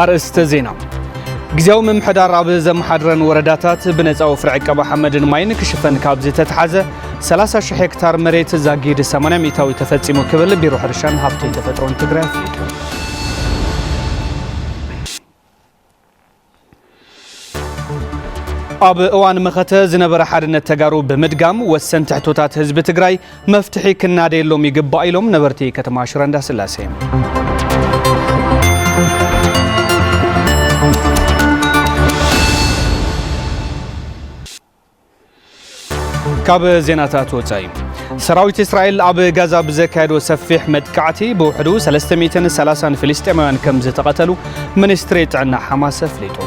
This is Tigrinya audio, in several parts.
ኣርእስተ ዜና። ግዝያዊ ምምሕዳር ኣብ ዘመሓድረን ወረዳታት ብነጻ ወፍሪ ዕቀባ ሓመድን ማይን ክሽፈን ካብ ዝተትሓዘ ሰላሳ ሽሕ ሄክታር መሬት ዛጊድ ሰማንያ ሚእታዊ ተፈጺሙ ክብል ቢሮ ሕርሻን ሃብቲ ተፈጥሮን ትግራይ ኣፍሊጡ። ኣብ እዋን መኸተ ዝነበረ ሓድነት ተጋሩ ብምድጋም ወሰንቲ ሕቶታት ህዝቢ ትግራይ መፍትሒ ክናደየሎም ይግባእ ኢሎም ነበርቲ ከተማ ሽረ እንዳስላሴ። ካብ ዜናታት ወጻኢ፣ ሰራዊት እስራኤል ኣብ ጋዛ ብዘካየዶ ሰፊሕ መጥቃዕቲ ብውሕዱ ሰለስተ ሚእትን ሰላሳን ፍልስጤማውያን ከም ዝተቐተሉ ሚኒስትሪ ጥዕና ሓማስ ኣፍሊጡ።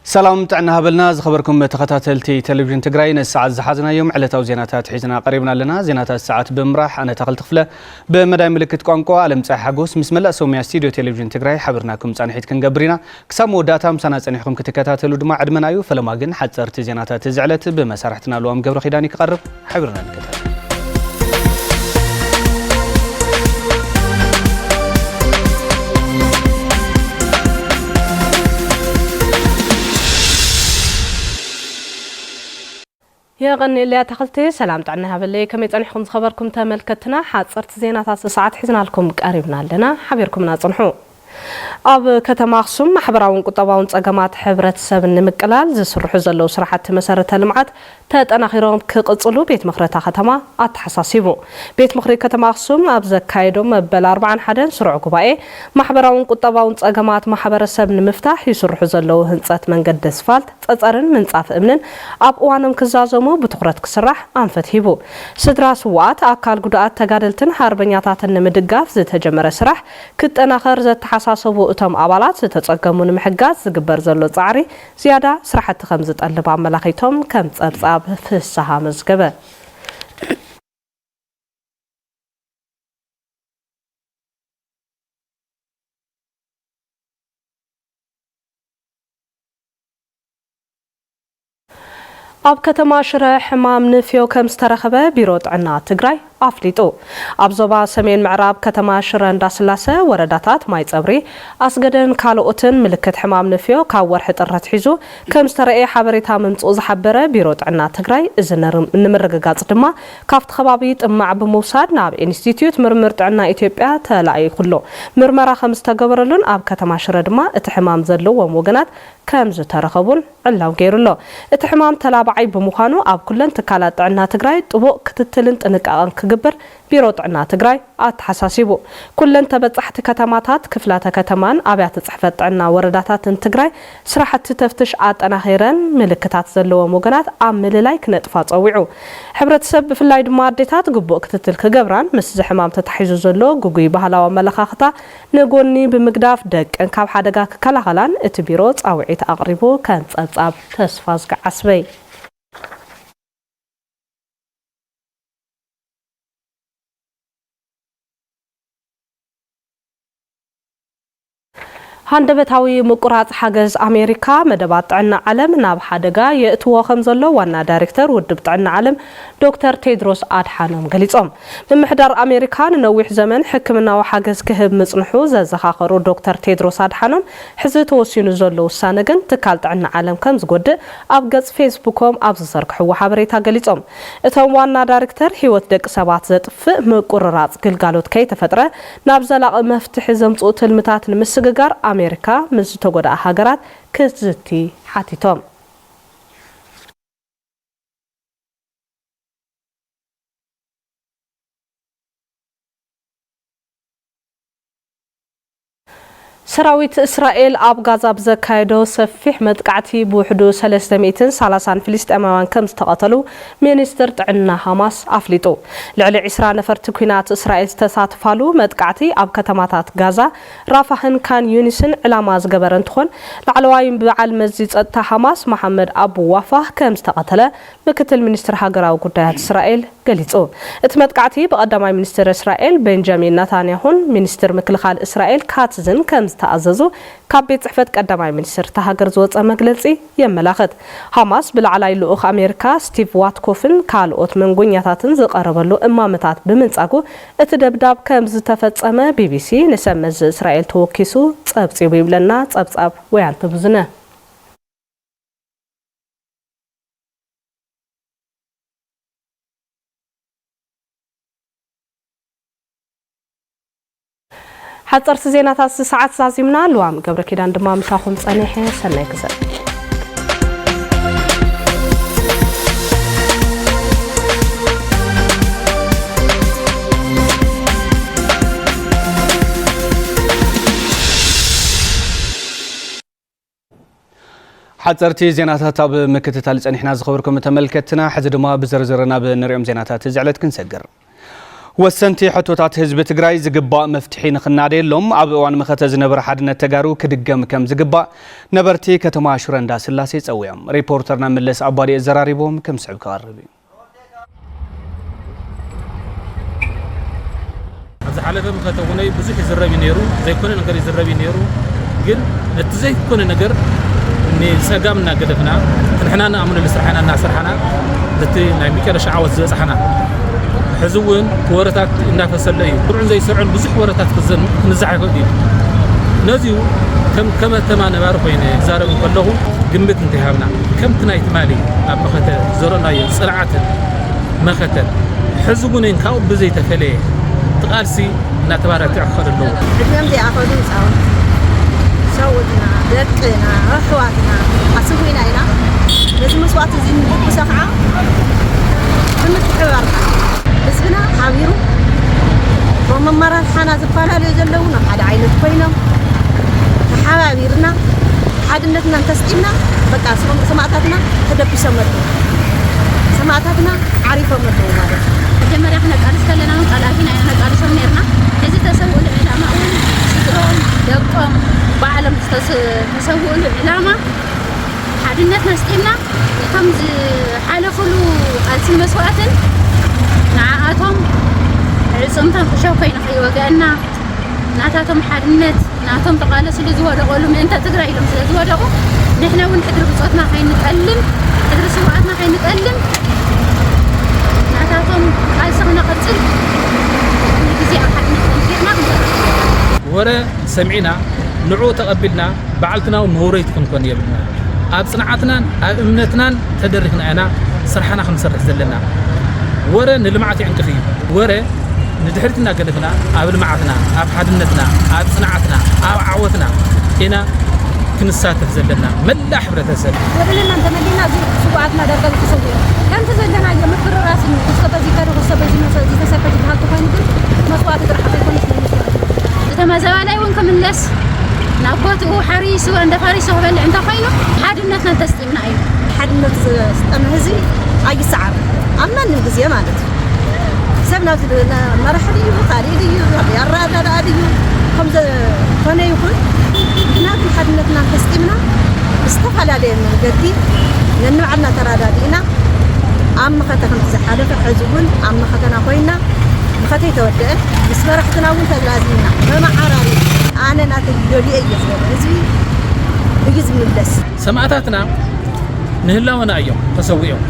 ሰላም ጥዕና ሃበልና ዝኸበርኩም ተኸታተልቲ ቴሌቪዥን ትግራይ፣ ነዚ ሰዓት ዝሓዝናዮም ዕለታዊ ዜናታት ሒዝና ቀሪብና ኣለና። ዜናታት ሰዓት ብምምራሕ ኣነ ተኽልቲ ክፍለ፣ ብመዳይ ምልክት ቋንቋ ኣለምፀሐ ሓጎስ ምስ መላእ ሰሙያ ስቱዲዮ ቴሌቪዥን ትግራይ ሓቢርናኩም ፃንሒት ክንገብር ኢና። ክሳብ መወዳእታ ምሳና ፀኒሕኩም ክትከታተሉ ድማ ዕድመና እዩ። ፈለማ ግን ሓፀርቲ ዜናታት እዚ ዕለት ብመሳርሕትና ልዋም ገብረ ኪዳን ክቐርብ ሓቢርና ንከታተል። የቐንየለይ ኣታ ተኽልቲ፣ ሰላም ጥዕና ይሃበለይ። ከመይ ጸኒሕኩም ዝኸበርኩም ተመልከትና? ሓጸርቲ ዜናታት ሰዓት ሒዝናልኩም ቀሪብና ኣለና። ሓቢርኩምና ጽንሑ። ኣብ ከተማ ኣኽሱም ማሕበራውን ቁጠባውን ጸገማት ሕብረተሰብ ንምቅላል ዝስርሑ ዘለዉ ስራሕቲ መሰረተ ልምዓት ተጠናኺሮም ክቕጽሉ ቤት ምኽሪ እታ ከተማ ኣተሓሳሲቡ። ቤት ምኽሪ ከተማ ኣኽሱም ኣብ ዘካየዶ መበል ኣርባዓን ሓደን ስሩዕ ጉባኤ፣ ማሕበራውን ቁጠባውን ጸገማት ማሕበረሰብ ንምፍታሕ ይስርሑ ዘለዉ ህንጸት መንገዲ ኣስፋልት፣ ጸጸርን ምንጻፍ እምንን ኣብ እዋኖም ክዛዘሙ ብትኹረት ክስራሕ ኣንፈት ሂቡ። ስድራ ስዉኣት፣ ኣካል ጉዱኣት፣ ተጋደልትን ሓርበኛታትን ንምድጋፍ ዝተጀመረ ስራሕ ክጠናኸር ዘተሓሳሰቡ እቶም ኣባላት፣ ዝተጸገሙ ንምሕጋዝ ዝግበር ዘሎ ጻዕሪ ዝያዳ ስራሕቲ ከም ዝጠልብ ኣመላኺቶም። ከም ጸብጻብ ፍስሃ መዝገበ። ኣብ ከተማ ሽረ ሕማም ንፍዮ ከም ዝተረኸበ ቢሮ ጥዕና ትግራይ ኣፍሊጡ። ኣብ ዞባ ሰሜን ምዕራብ ከተማ ሽረ እንዳስላሰ ወረዳታት ማይ ጸብሪ፣ ኣስገደን ካልኦትን ምልክት ሕማም ንፍዮ ካብ ወርሒ ጥሪ ኣትሒዙ ከም ዝተረእየ ሓበሬታ ምምጽኡ ዝሓበረ ቢሮ ጥዕና ትግራይ፣ እዚ ነር-፣ ንምርግጋጽ ድማ ካብቲ ከባቢ ጥማዕ ብምውሳድ ናብ ኢንስቲትዩት ምርምር ጥዕና ኢትዮጵያ ተላኢኹ ኣሎ። ምርመራ ከም ዝተገበረሉን ኣብ ከተማ ሽረ ድማ እቲ ሕማም ዘለዎም ወገናት ከም ዝተረኸቡን ዕላው ገይሩ ኣሎ። እቲ ሕማም ተላባዓይ ብምዃኑ ኣብ ኩለን ትካላት ጥዕና ትግራይ ጥቡቕ ክትትልን ጥንቃቐን ክግበር ቢሮ ጥዕና ትግራይ ኣተሓሳሲቡ። ኩለን ተበጻሕቲ ከተማታት፣ ክፍላተ ከተማን ኣብያተ ጽሕፈት ጥዕና ወረዳታትን ትግራይ ስራሕቲ ተፍትሽ ኣጠናኺረን ምልክታት ዘለዎም ወገናት ኣብ ምልላይ ክነጥፋ ጸዊዑ። ሕብረተሰብ ብፍላይ ድማ ኣዴታት ግቡእ ክትትል ክገብራን ምስዚ ሕማም ተታሒዙ ዘሎ ግጉይ ባህላዊ ኣመለኻኽታ ንጎኒ ብምግዳፍ ደቀን ካብ ሓደጋ ክከላኸላን እቲ ቢሮ ጻውዒት ኣቕሪቡ። ከም ጸብጻብ ተስፋዝጊ ዓስበይ። ሃንደበታዊ ምቁራጽ ሓገዝ ኣሜሪካ መደባት ጥዕና ዓለም ናብ ሓደጋ የእትዎ ከም ዘሎ ዋና ዳይሬክተር ውድብ ጥዕና ዓለም ዶክተር ቴድሮስ ኣድሓኖም ገሊጾም። ምምሕዳር ኣሜሪካ ንነዊሕ ዘመን ሕክምናዊ ሓገዝ ክህብ ምጽንሑ ዘዘኻኸሩ ዶክተር ቴድሮስ ኣድሓኖም፣ ሕዚ ተወሲኑ ዘሎ ውሳነ ግን ትካል ጥዕና ዓለም ከም ዝጎድእ ኣብ ገጽ ፌስቡኮም ኣብ ዝዘርግሕዎ ሓበሬታ ገሊጾም። እቶም ዋና ዳይሬክተር፣ ህይወት ደቂ ሰባት ዘጥፍእ ምቁርራጽ ግልጋሎት ከይተፈጥረ ናብ ዘላቒ መፍትሒ ዘምጽኡ ትልምታት ንምስግጋር ኣሜሪካ ምስ ዝተጎድኣ ሃገራት ክትዝቲ ሓቲቶም። ሰራዊት እስራኤል ኣብ ጋዛ ብዘካየዶ ሰፊሕ መጥቃዕቲ ብውሕዱ ሰለስተ ሚእትን ሰላሳን ፍልስጤማውያን ከም ዝተቐተሉ ሚኒስትር ጥዕና ሃማስ ኣፍሊጡ። ልዕሊ ዒስራ ነፈርቲ ኲናት እስራኤል ዝተሳተፋሉ መጥቃዕቲ ኣብ ከተማታት ጋዛ፣ ራፋህን ካን ዩኒስን ዕላማ ዝገበረ እንትኾን፣ ላዕለዋይ በዓል መዚ ጸጥታ ሃማስ መሓመድ ኣቡ ዋፋህ ከም ዝተቐተለ ምክትል ሚኒስትር ሃገራዊ ጉዳያት እስራኤል ገሊጹ። እቲ መጥቃዕቲ ብቀዳማይ ሚኒስትር እስራኤል ቤንጃሚን ናታንያሁን ሚኒስትር ምክልኻል እስራኤል ካትዝን ከም ዝተኣዘዙ ካብ ቤት ጽሕፈት ቀዳማይ ሚኒስትር እታ ሃገር ዝወጸ መግለጺ የመላኽት። ሃማስ ብላዕላይ ልኡኽ ኣሜሪካ ስቲቭ ዋትኮፍን ካልኦት መንጎኛታትን ዝቐረበሉ እማመታት ብምንጻጉ እቲ ደብዳብ ከም ዝተፈጸመ ቢቢሲ ንሰብ መዚ እስራኤል ተወኪሱ ጸብጺቡ ይብለና ጸብጻብ ወያንተ ብዙነ። ሓፀርቲ ዜናታት እዚ ሰዓት ዛዚምና። ልዋም ገብረ ኪዳን ድማ ምሳኹም ፀኒሐ። ሰናይ ግዘ። ሓፀርቲ ዜናታት ኣብ ምክትታል ፀኒሕና። ዝኸበርኩም ተመልከትና፣ ሕዚ ድማ ብዝርዝር ናብ ንሪኦም ዜናታት እዚ ዕለት ክንሰግር። ወሰንቲ ሕቶታት ህዝቢ ትግራይ ዝግባእ መፍትሒ ንኽናደየሎም ኣብ እዋን መኸተ ዝነበረ ሓድነት ተጋሩ ክድገም ከም ዝግባእ ነበርቲ ከተማ ሽረ እንዳስላሴ ጸዊዖም። ሪፖርተርና መለስ ኣባዲ ዘራሪቦም ከም ዝስዕብ ክቐርብ እዩ። ኣብ ዝሓለፈ መኸተ እውነይ ብዙሕ ይዝረብ እዩ ነይሩ፣ ዘይኮነ ነገር ይዝረብ እዩ ነይሩ። ግን ነቲ ዘይኮነ ነገር ንጸጋም እናገደፍና፣ ንሕና ንኣምነሉ ስራሕ ኢና እናሰርሓና፣ ነቲ ናይ መጨረሻ ዓወት ዝበጻሕና። ሕዚ እውን ወረታት እናፈሰለ እዩ። ስሩዕን ዘይስሩዕን ብዙሕ ወረታት ክዘን-፣ ክንዛሓ ይኽእል እዩ። ነዚኡ ከም ከተማ ነባሪ ኮይነ ክዛረብ እንከለኹ ግምት እንተይሃብና፣ ከምቲ ናይ ትማሊ ኣብ መኸተ ዘረእናዮ ጽንዓትን መኸተን፣ ሕዚ እውን ካብኡ ብዘይተፈለየ እቲ ቃልሲ እናተባራትዐ ክኸድ ኣለዎ። ዕድመም ዘይኣኸሉ ህፃውንቲ፣ ሰብኡትና፣ ደቅና፣ ኣሕዋትና ኣስዊእና ኢና። ነዚ መስዋእቲ እዚ ንድግሶ ከዓ ብምትሕብባርና ህዝብና ሓቢሩ፣ እቶም ኣመራርሓና ዝፈላለዩ ዘለዉ ናብ ሓደ ዓይነት ኮይኖም ተሓባቢርና ሓድነትና እንተስጢምና፣ በቃ፣ ሰም-፣ ሰማእታትና ተደቢሶም ኣለዉ። ሰማእታትና ዓሪፎም ኣለዉ ማለት እዩ። መጀመርያ ክነቃልስ ከለና እውን ቃል ኣቲና ኢና ነቃልሶም ነርና። ሕዚ ተሰውኡ ዕላማ እውን ስድሮም፣ ደቆም፣ ባዕሎም ዝተስ-፣ ተሰውኡ ዕላማ ሓድነትና ኣስጢምና፣ እቶም ዝሓለፉሉ ቃልስን መስዋእትን ንዓኣቶም ዕፅምቶም ክሸው ኮይኑ ከይወገአና፣ ናታቶም ሓድነት፣ ናቶም ተቓለስሉ ዝወደቐሉ ምእንተ ትግራይ ኢሎም ስለ ዝወደቑ፣ ንሕና እውን ሕድሪ ብጾትና ከይንጠልም፣ ሕድሪ ስውኣትና ከይንጠልም፣ ናታቶም ቃልሲ ክነቐጽል፣ ኩሉ ግዜ ኣብ ሓድነት ጠንኪርና ክንሰርሕ። ወረ ሰሚዕና ንዕኡ ተቐቢልና፣ ባዕልትና እውን መውረይቲ ክንኮን የብልና። ኣብ ጽንዓትናን ኣብ እምነትናን ተደሪኽና ኢና ስራሕና ክንሰርሕ ዘለና። ወረ ንልምዓት ይዕንቅፍ እዩ። ወረ ንድሕሪት እናገደፍና ኣብ ልምዓትና፣ ኣብ ሓድነትና፣ ኣብ ጽንዓትና፣ ኣብ ዓወትና ኢና ክንሳተፍ ዘለና። መላእ ሕብረተሰብ። ወደ ለና እንተመሊና እዚ ስውኣትና ዳርጋ ዝተሰውኡ ከምቲ ዘለናዮ ምፍርራስን ክስተ በዚ ከደ ክስተ በዚ መሰ-፣ ዝተሰርሐ ዝበሃል ተኾይኑ ግን መስዋእቲ ጥራሕ ዘይኮነስ ናይ መስዋእቲ እተመዘባላይ እውን ክምለስ ናብ ቦትኡ ሓሪሱ እንዳፋሪሱ ክበልዕ እንተኾይኑ ሓድነትና እንተስጢምና እዩ። ሓድነት ዝስጠመ ህዝቢ ኣይሰዓርን ኣብ ማንም ግዜ ማለት እዩ። ሰብ ናብዚ ድ-፣ ና-፣ መራሒ ድዩ፣ ካልእ ድዩ፣ ኣረዳድኣ ድዩ፣ ከም ዝኾነ ይኹን፣ ምኽንያቱ ሓድነትና እንተስጢምና ብዝተፈላለየ መንገዲ ነንባዕልና ተረዳዲእና ኣብ መኸተ ከምቲ ዝሓለፈ ሕዚ እውን ኣብ መኸተና ኮይና መኸተ ይተወደአ። ምስ መራሕትና እውን ተዛዚምና መመዓራሪ ኣነ ናተይ ደልየ እየ ዝበለ ህዝቢ እዩ ዝምለስ። ሰማእታትና ንህላወና እዮም ተሰዊኦም።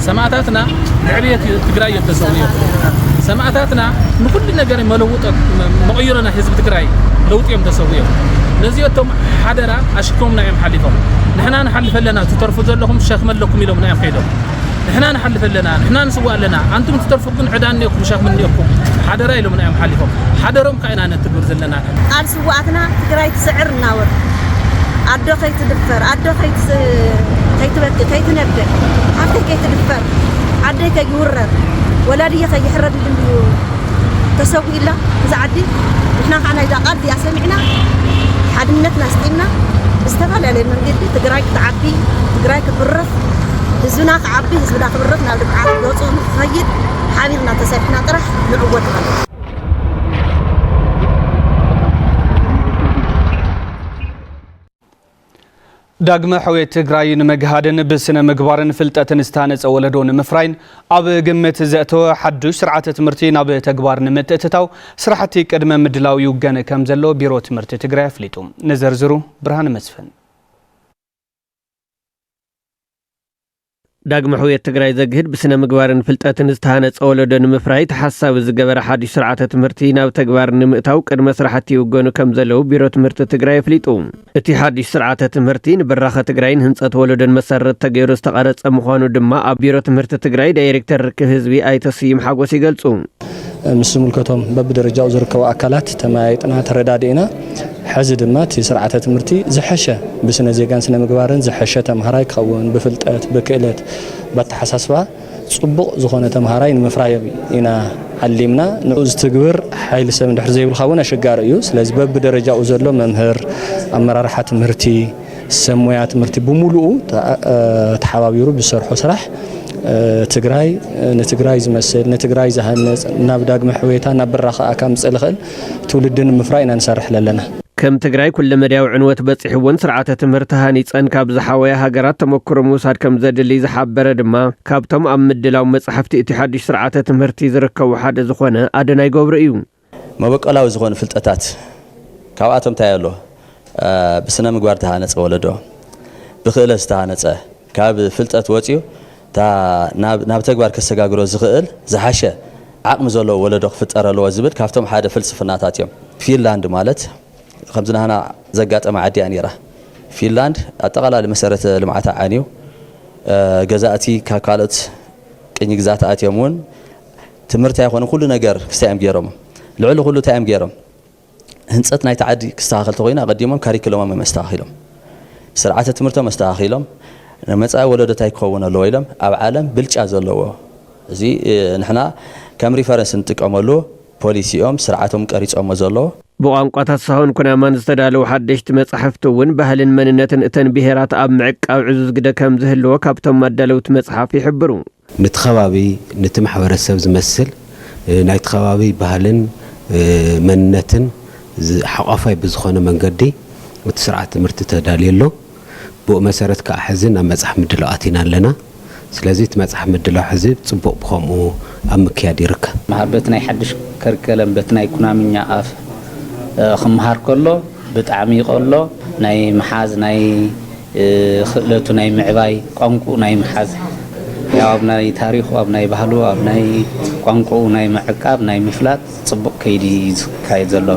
ሰማእታትና ንዕብየት ትግራይ እዮም ተሰዊኦም። ሰማእታትና ንኩሉ ነገር መለውጦ መቐየሮ ናይ ህዝቢ ትግራይ ለውጢ እዮም ተሰዊኦም። ነዚኦቶም ሓደራ ኣሽኮምና እዮም ሓሊፎም። ንሕና ንሓልፍ ኣለና፣ ትተርፉ ዘለኹም ሸኽሚ ኣለኩም ኢሎምና እዮም ከይዶም። ንሕና ንሓልፍ ኣለና፣ ንሕና ንስዋእ ኣለና፣ ኣንቱም ትተርፉ ግን ዕዳ እኒኦኩም፣ ሸኽሚ እኒኦኩም፣ ሓደራ ኢሎምና እዮም ሓሊፎም። ሓደሮም ከኣ ኢና ነትግብር ዘለና። ቃል ስውኣትና ትግራይ ትስዕር እናበሉ፣ ኣዶ ከይትድፈር፣ ኣዶ ከይትስ-፣ ከይትበክእ፣ ከይትነብዕ፣ ሓፍተይ ከይትድፈር፣ ዓደይ ከይውረር፣ ወላድየ ከይሕረድ ኢሉ እንድዩ ተሰዊእላ እዛ ዓዲ። ንሕና ከዓ ናይዛ ቃል እዚኣ ሰሚዕና፣ ሓድነትና ኣስጢምና፣ ብዝተፈላለየ መንገዲ ትግራይ ክትዓቢ፣ ትግራይ ክትብረኽ፣ ህዝብና ክዓቢ፣ ህዝብና ክብረኽ፣ ናብ ልምዓት ገፁ ንክኸይድ ሓቢርና ተሰሪሕና ጥራሕ ንዕወት ማለት እዩ። ዳግመ ሕውየት ትግራይ ንምግሃድን ብስነ ምግባርን ፍልጠትን ዝተሃነፀ ወለዶ ንምፍራይን ኣብ ግምት ዘእተወ ሓዱሽ ስርዓተ ትምህርቲ ናብ ተግባር ንምትእትታው ስራሕቲ ቅድመ ምድላው ይውገን ከም ዘሎ ቢሮ ትምህርቲ ትግራይ ኣፍሊጡ። ንዝርዝሩ ብርሃነ መስፍን። ዳግመ ሕውየት ትግራይ ዘግህድ ብስነ ምግባርን ፍልጠትን ዝተሃነፀ ወለዶ ንምፍራይ ተሓሳቢ ዝገበረ ሓዱሽ ስርዓተ ትምህርቲ ናብ ተግባር ንምእታው ቅድመ ስራሕቲ ይውገኑ ከም ዘለዉ ቢሮ ትምህርቲ ትግራይ ኣፍሊጡ። እቲ ሓዱሽ ስርዓተ ትምህርቲ ንብራኸ ትግራይን ህንፀት ወለዶን መሰረት ተገይሩ ዝተቐረፀ ምዃኑ ድማ ኣብ ቢሮ ትምህርቲ ትግራይ ዳይሬክተር ርክብ ህዝቢ ኣይተ ስዩም ሓጎስ ይገልፁ። ምስ ዝምልከቶም በብደረጃኡ ዝርከቡ ኣካላት ተመያይጥና ተረዳዲእና፣ ሕዚ ድማ እቲ ስርዓተ ትምህርቲ ዝሐሸ ብስነ ዜጋን ስነ ምግባርን ዝሐሸ ተምሃራይ ክኸውን፣ ብፍልጠት፣ ብክእለት፣ በተሓሳስባ ጽቡቕ ዝኾነ ተምሃራይ ንምፍራይ ኢና ዓሊምና። ንኡ ዝትግብር ሓይሊ ሰብ እንድሕር ዘይብልካ እውን ኣሸጋሪ እዩ። ስለዚ በብደረጃኡ ዘሎ መምህር፣ ኣመራርሓ ትምህርቲ፣ ሰብ ሞያ ትምህርቲ ብምሉኡ ተኣ-፣ እ፣ ተሓባቢሩ ዝሰርሖ ስራሕ፣ እ፣ ትግራይ፣ እ፣ ንትግራይ ዝመስል፣ ንትግራይ ዝሃንጽ፣ ናብ ዳግመ ሕውየታ፣ ናብ ብራኸኣ ከምጽእ ዝኽእል ትውልዲ ንምፍራይ ኢና ንሰርሕ ዘለና። ከም ትግራይ ኩለመዳያዊ ዕንወት በጺሕወን ስርዓተ ትምህርቲ ሃኒጸን ካብ ዝሓወያ ሃገራት ተመክሮ ምውሳድ ከም ዘድሊ ዝሓበረ ድማ፣ ካብቶም ኣብ ምድላው መጻሕፍቲ እቲ ሓድሽ ስርዓተ ትምህርቲ ዝርከቡ ሓደ ዝኾነ ኣደናይ ገብሩ እዩ። መበቆላዊ ዝኾኑ ፍልጠታት ካብኣቶም እንታይ ኣሎ? እ፣ ብስነ ምግባር ዝተሃነጸ ወለዶ፣ ብክእለት ዝተሃነጸ፣ ካብ ፍልጠት ወጺኡ እታ ናብ፣ ናብ ተግባር ከሰጋግሮ ዝኽእል ዝሓሸ ዓቕሚ ዘለዎ ወለዶ ክፍጠር ኣለዎ ዝብል ካብቶም ሓደ ፍልስፍናታት እዮም። ፊንላንድ ማለት ከምዚ ናህና ዘጋጠመ ዓዲ እያ ነይራ። ፊንላንድ ኣጠቓላሊ መሰረተ ልምዓታ ዓንዩ፣ እ፣ ገዛእቲ ካብ ካልኦት ቅኝ ግዛት ኣትዮም እውን ትምህርቲ ኣይኮነ ኩሉ ነገር ክስታይ እዮም ገይሮም። ልዕሊ ኩሉ እንታይ እዮም ገይሮም? ህንፀት ናይቲ ዓዲ ክስተኻኸል ተኾይኑ ኣቐዲሞም ካሪክለሞም እዮም ኣስተኻኺሎም። ስርዓተ ትምህርቶም ኣስተኻኺሎም፣ ንመጻኢ ወለዶ እንታይ ክኸውን ኣለዎ ኢሎም ኣብ ዓለም ብልጫ ዘለዎ፣ እዚ፣ እ፣ ንሕና ከም ሪፈረንስ እንጥቀመሉ ፖሊሲኦም ስርዓቶም ቀሪጾሞ ዘለዉ። ብቋንቋታት ሳሆን ኩናማን ዝተዳለዉ ሓደሽቲ መጻሕፍቲ እውን ባህልን መንነትን እተን ብሄራት ኣብ ምዕቃብ ዕዙዝ ግደ ከም ዝህልዎ ካብቶም ኣዳለውቲ መጽሓፍ ይሕብሩ። ነቲ ከባቢ፣ ነቲ ማሕበረሰብ ዝመስል፣ እ፣ ናይቲ ከባቢ ባህልን፣ እ፣ መንነትን ዝ-፣ ሓቋፋይ ብዝኾነ መንገዲ እቲ ስርዓት ትምህርቲ ተዳልዩ ኣሎ። ብኡ መሰረት ከዓ ሕዚ ናብ መፅሓፍ ምድላው ኣቲና ኣለና። ስለዚ እቲ መፅሓፍ ምድላው ሕዚ ፅቡቕ ብኸምኡ ኣብ ምክያድ ይርከብ። መሃር በቲ ናይ ሓድሽ ከርከለም፣ በቲ ናይ ኩናምኛ ኣፍ፣ እ፣ ክምሃር ከሎ ብጣዕሚ ይቐሎ። ናይ ምሓዝ፣ ናይ፣ እ፣ ክእለቱ ናይ ምዕባይ፣ ቋንቋኡ ናይ ምሓዝ፣ ያው ኣብ ናይ ታሪኹ፣ ኣብ ናይ ባህሉ፣ ኣብ ናይ ቋንቋኡ ናይ ምዕቃብ፣ ናይ ምፍላጥ ጽቡቕ ከይዲ እዩ ዝካየድ ዘሎ።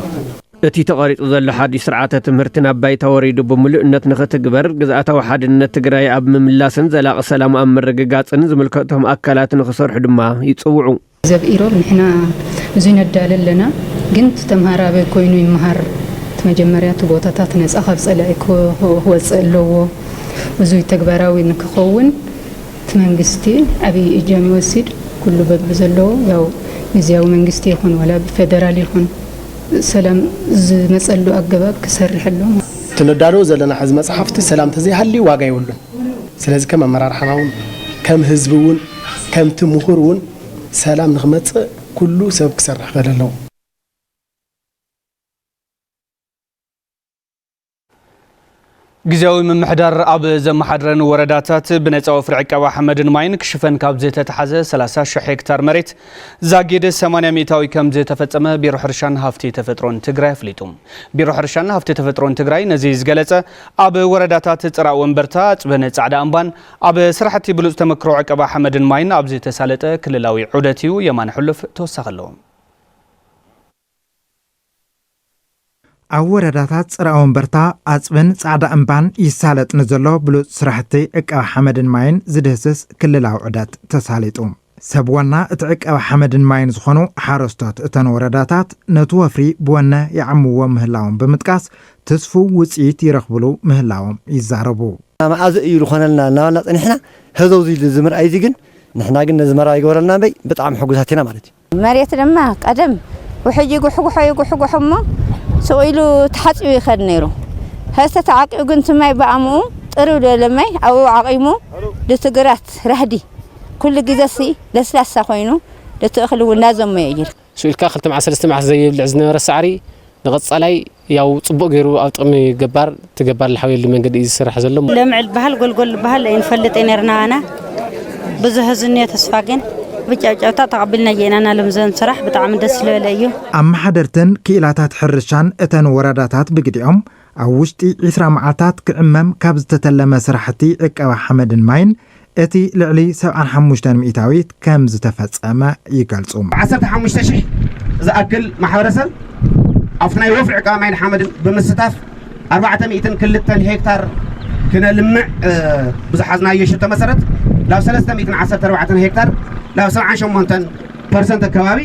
እቲ ተቐሪጹ ዘሎ ሓድሽ ስርዓተ ትምህርቲ ናብ ባይታ ወሪዱ ብምሉእነት ንኽትግበር፣ ግዝኣታዊ ሓድነት ትግራይ ኣብ ምምላስን ዘላቒ ሰላም ኣብ ምርግጋጽን ዝምልከቶም ኣካላት ንኽሰርሑ ድማ ይጽውዑ። ዘብ ኢሮብ ንሕና ብዙይ ነዳሊ ኣለና፣ ግን እቲ ተምሃር ኣበይ ኮይኑ ይምሃር? እቲ መጀመርያ እቲ ቦታታት ነጻ ካብ ጸላኢ ክወ-፣ ክወጽእ ኣለዎ። ብዙይ ተግባራዊ ንክኸውን እቲ መንግስቲ ዓብዪ እጃም ይወስድ። ኩሉ በብዘለዎ ያው ግዝያዊ መንግስቲ ይኹን ዋላ ብፌደራል ይኹን ሰላም ዝመጸሉ ኣገባብ ክሰርሕ ኣለዎ። እቲ ነዳልዎ ዘለና ሕዚ መጽሓፍቲ ሰላም ተዘይሃልዩ ዋጋ የብሉን። ስለዚ ከም ኣመራርሓና እውን፣ ከም ህዝቢ እውን፣ ከምቲ ምሁር እውን ሰላም ንኽመጽእ ኩሉ ሰብ ክሰርሕ ክኽእል ኣለዎ። ግዝያዊ ምምሕዳር ኣብ ዘመሓድረን ወረዳታት ብነፃ ወፍሪ ዕቀባ ሓመድን ማይን ክሽፈን ካብ ዝተተሓዘ ሰላሳ ሽሕ ሄክታር መሬት ዛጊድ ሰማንያ ሚእታዊ ከም ዝተፈጸመ ቢሮ ሕርሻን ሃፍቲ ተፈጥሮን ትግራይ ኣፍሊጡ። ቢሮ ሕርሻን ሃፍቲ ተፈጥሮን ትግራይ ነዚ ዝገለጸ ኣብ ወረዳታት ጽራእ ወንበርታ፣ ኣፅበን ጻዕዳ እምባን ኣብ ስራሕቲ ብሉፅ ተመክሮ ዕቀባ ሓመድን ማይን ኣብ ዝተሳለጠ ክልላዊ ዑደት እዩ። የማነ ሕሉፍ ተወሳኺ ኣለዎ። ኣብ ወረዳታት ጽራእ ወንበርታ፣ ኣጽብን ጻዕዳ እምባን ይሳለጥ ንዘሎ ብሉጽ ስራሕቲ ዕቀባ ሓመድን ማይን ዝድህስስ ክልላዊ ዑደት ተሳሊጡ። ሰብ ዋና እቲ ዕቀባ ሓመድን ማይን ዝኾኑ ሓረስቶት እተን ወረዳታት ነቲ ወፍሪ ብወነ ይዓምዎ ምህላዎም ብምጥቃስ፣ ትስፉው ውጽኢት ይረኽብሉ ምህላዎም ይዛረቡ። መኣዝ እዩ ዝኾነልና እናበልና ጸኒሕና፣ ህዘው እዚ ዝምርኣይ እዚ ግን ንሕና ግን ነዚ መርኣይ ይገበረልና እምበይ ብጣዕሚ ሕጉሳት ኢና ማለት እዩ። መሬት ድማ ቀደም ውሕጅ ይጉሕጉሖ ይጉሕጉሖ እሞ ስቕ ኢሉ ተሓጺቡ ይኸድ ነይሩ። ሕዚ ተዓቂቡ ግን እቲ ማይ ብኣምኡ ጥርው ዝበለ ማይ ኣብኡ ዓቒሙ ድቲ ግራት ራህዲ ኩሉ ግዜ ሲ ለስላሳ ኮይኑ ድቲ እኽሊ እውን እናዘመዮ እዩ። ስኢልካ ክልተ መዓልቲ ሰለስተ መዓልቲ ዘይብልዕ ዝነበረ ሳዕሪ ንቐጻላይ ያው ጽቡቕ ገይሩ ኣብ ጥቕሚ ገባር እቲ ገባር ዝሓውየሉ መንገዲ እዩ ዝስራሕ ዘሎ። ለምዕል በሃል ጎልጎል በሃል ኣይንፈልጥ ነርና ኣና ብዙ ህዝብ እኒኦ ተስፋ ግን ብጫውጫውታ ተቐቢልና ጌና ናሎም ዘን ስራሕ ብጣዕሚ ደስ ዝበለ እዩ። ኣመሓደርትን ክኢላታት ሕርሻን እተን ወረዳታት ብግዲኦም ኣብ ውሽጢ ዒስራ መዓልታት ክዕመም ካብ ዝተተለመ ስራሕቲ ዕቀባ ሓመድን ማይን እቲ ልዕሊ ሰብዓን ሓሙሽተን ሚእታዊት ከም ዝተፈጸመ ይገልጹ። ዓሰርተ ሓሙሽተ ሽሕ ዝኣክል ማሕበረሰብ ኣብቲ ናይ ወፍሪ ዕቃባ ማይን ሓመድን ብምስታፍ ኣርባዕተ ሚእትን ክልተን ሄክታር ክነልምዕ ብዝሓዝናዮ ሽቶ መሰረት ናብ ሰለስተ ሚእትን ዓሰርተ ኣርባዕተን ሄክታር ናብ ሰብዓን ሸሞንተን ፐርሰንት ኣከባቢ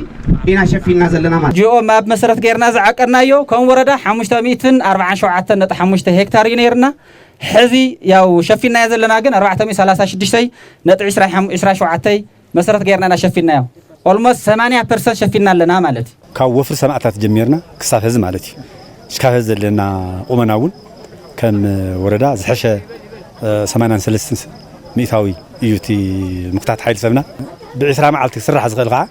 ኢና ሸፊንና ዘለና ማለት። ጂኦ ማፕ መሰረት ጌርና ዝዓቀድናዮ ከም ወረዳ ሓሙሽተ ሚእትን ኣርባዓን ሸውዓተን ነጥቢ ሓሙሽተ ሄክታር እዩ ነይርና። ሕዚ ያው ሸፊናዮ ዘለና ግን ኣርባዕተ ሚእቲ ሰላሳ ሽዱሽተ ነጥቢ ዕስራ ሸውዓተ መሰረት ጌርና ኢና ሸፊናዮ። ኦልሞስት ሰማንያ ፐርሰንት ሸፊና ኣለና ማለት እዩ። ካብ ወፍሪ ሰማእታት ጀሚርና ክሳብ ሕዚ ማለት እዩ። እስካብ ሕዚ ዘለና ቁመና እውን ከም ወረዳ ዝሐሸ ሰማንያን ሰለስተን ሚእታዊ እዩ እቲ ምክታት ሓይሊ ሰብና። ብዕስራ መዓልቲ ክስራሕ ዝኽእል ከዓ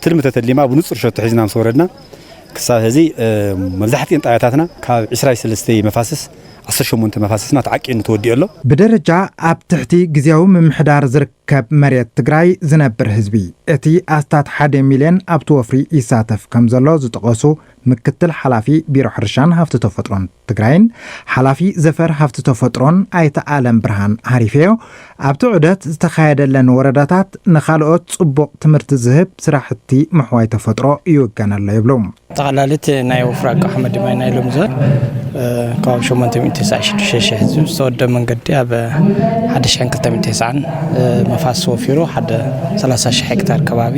ትልሚ ተተሊማ ብንጹር ሸቶ ሒዝና ምስ ወረድና ክሳብ ሕዚ መብዛሕትኤን ጣብያታትና ካብ ዕስራ ሰለስተ መፋስስ ዓሰርተ ሸሞንተ መፋስስና ተዓቂኑ ተወዲኡ ኣሎ። ብደረጃ ኣብ ትሕቲ ግዜያዊ ምምሕዳር ዝርከብ መሬት ትግራይ ዝነብር ህዝቢ እቲ ኣስታት ሓደ ሚልዮን ኣብቲ ወፍሪ ይሳተፍ ከም ዘሎ ዝጠቐሱ ምክትል ሓላፊ ቢሮ ሕርሻን ሃፍቲ ተፈጥሮን ትግራይን ሓላፊ ዘፈር ሃፍቲ ተፈጥሮን ኣይተ ኣለም ብርሃን ሃሪፌዮ ኣብቲ ዑደት ዝተኻየደለን ወረዳታት ንኻልኦት ጽቡቕ ትምህርቲ ዝህብ ስራሕቲ ምሕዋይ ተፈጥሮ ይውገን ኣሎ ይብሉ። ጠቕላሊት ናይ ወፍሪ ዕቀባ ሓመድ ማይ ናይ ሎሚ ዞን ከባቢ ሸሞንተ ሚእቲ ተስዓን ሽዱሽተ ሽሕ ህዝቢ ዝተወደበ መንገዲ ኣብ ሓደ ሽሕን ክልተ ሚእቲ ተስዓን መፋስስ ወፊሩ ሓደ ሰላሳ ሽሕ ሄክታር ከባቢ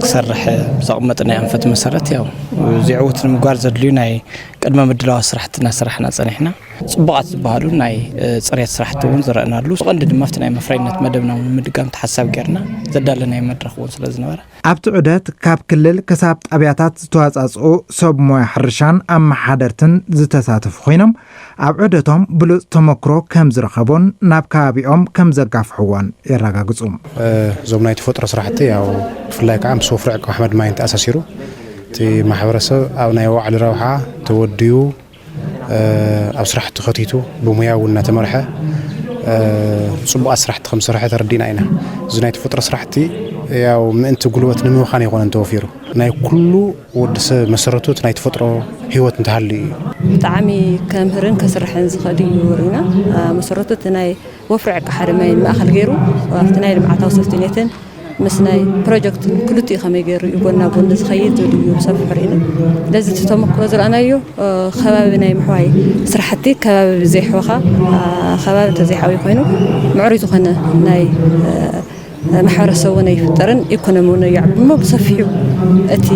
ክሰርሕ ዘቕመጥናዮ ኣንፈት መሰረት ያው እዚ ዕውት ንምግባር ዘድልዩ ናይ ቅድመ ምድላዋት ስራሕቲ እናሰራሕና ጸኒሕና። ጽቡቓት ዝበሃሉ ናይ ጽሬት ስራሕቲ እውን ዝረኣናሉ፣ ብቐንዱ ድማ ኣብቲ ናይ መፍረይነት መደብና እውን ንምድጋም ተሓሳቢ ጌርና ዘዳለናዮ መድረኽ እውን ስለ ዝነበረ። ኣብቲ ዑደት ካብ ክልል ክሳብ ጣብያታት ዝተዋጻጽኡ ሰብ ሞያ ሕርሻን ኣመሓደርትን ዝተሳተፉ ኮይኖም ኣብ ዑደቶም ብሉጽ ተመክሮ ከም ዝረኸቡን ናብ ከባቢኦም ከም ዘጋፍሕዎን የረጋግጹ። እዞም ናይ ተፈጥሮ ስራሕቲ ያው ብፍላይ ከዓ ምስ ወፍሪ ዕቀባ ሓመድ ማይን ተኣሳሲሩ እቲ ማሕበረሰብ ኣብ ናይ ባዕሉ ረብሓ ተወዲኡ ኣብ ስራሕቲ ከቲቱ ብሙያ እውን እናተመርሐ ጽቡቓት ስራሕቲ ከም ዝሰርሐ ተረዲእና ኢና። እዚ ናይ ተፈጥሮ ስራሕቲ ያው ምእንቲ ጉልበት ንምዃን ኣይኮነን ተወፊሩ ናይ ኩሉ ወዲ ሰብ መሰረቱ እቲ ናይ ተፈጥሮ ህይወት እንተሃልዩ እዩ። ብጣዕሚ ከምህርን ከስርሕን ዝኽእል እዩ ርኢና። መሰረቱ እቲ ናይ ወፍሪ ዕቀባ ሓመድ ማይን ማእኸል ገይሩ ኣብቲ ናይ ልምዓታዊ ሶፍትኔትን ምስ ናይ ፕሮጀክትን ክልቲኡ ከመይ ገይሩ እዩ ጎና ጎኒ ዝኸይድ ዝብል እዩ ብሰፊሑ ርኢና። ስለዚ እቲ ተመክሮ ዝረኣናዮ ከባቢ ናይ ምሕዋይ ስራሕቲ ከባቢ ብዘይሕወኻ ከባቢ እንተዘይሓውዩ ኮይኑ ምዕሩይ ዝኾነ ናይ ማሕበረሰብ እውን ኣይፍጠርን፣ ኢኮኖሚ እውን ኣይዓብን እሞ ብሰፊሑ እቲ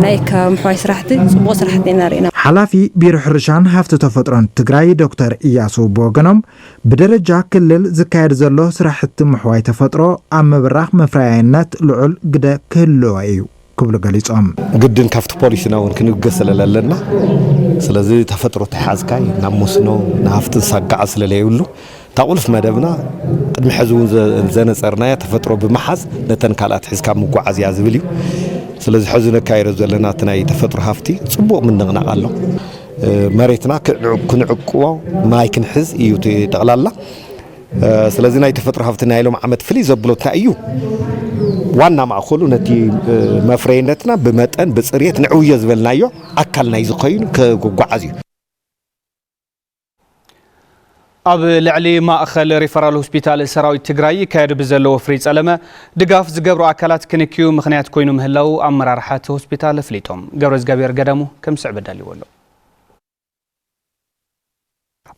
ናይ ከባቢ ምሕዋይ ስራሕቲ ፅቡቕ ስራሕቲ ኢና ርኢና። ሓላፊ ቢሮ ሕርሻን ሃፍቲ ተፈጥሮን ትግራይ ዶክተር እያሱ ብወገኖም ብደረጃ ክልል ዝካየድ ዘሎ ስራሕቲ ምሕዋይ ተፈጥሮ ኣብ ምብራኽ መፍረያይነት ልዑል ግደ ክህልዎ እዩ ክብሉ ገሊጾም። ግድን ካብቲ ፖሊሲና እውን ክንብገስ ስለለለና ስለዚ ተፈጥሮ ተሓዝካይ ናብ መስኖ ንሃፍትን ሳጋዓ ስለለየብሉ እታ ቁልፍ መደብና ቅድሚ ሕዚ እውን ዘነፀርናያ ተፈጥሮ ብምሓዝ ነተን ካልኣት ሒዝካ ምጓዓዝ እያ ዝብል እዩ። ስለዚ ሕዚ ነካይዶ ዘለና እቲ ናይ ተፈጥሮ ሃፍቲ ፅቡቕ ምንቕናቕ ኣሎ። መሬትና ክንዕቅቦ ማይ ክንሕዝ እዩ እቲ ጠቕላላ። ስለዚ ናይ ተፈጥሮ ሃፍቲ ናይ ሎም ዓመት ፍልይ ዘብሎ እንታይ እዩ? ዋና ማእኸሉ ነቲ መፍረይነትና ብመጠን ብፅርየት ንዕውዮ ዝበልናዮ ኣካል ናይ ዝኾይኑ ክጓዓዝ እዩ። ኣብ ልዕሊ ማእኸል ሪፈራል ሆስፒታል ሰራዊት ትግራይ ይካየድ ብዘሎ ወፍሪ ጸለመ ድጋፍ ዝገብሩ ኣካላት ክንክዩ ምኽንያት ኮይኑ ምህላው ኣመራርሓ እቲ ሆስፒታል ኣፍሊጦም። ገብረ እግዚኣብሔር ገዳሙ ከም ዝስዕብ ኣዳልዎ ኣሎ።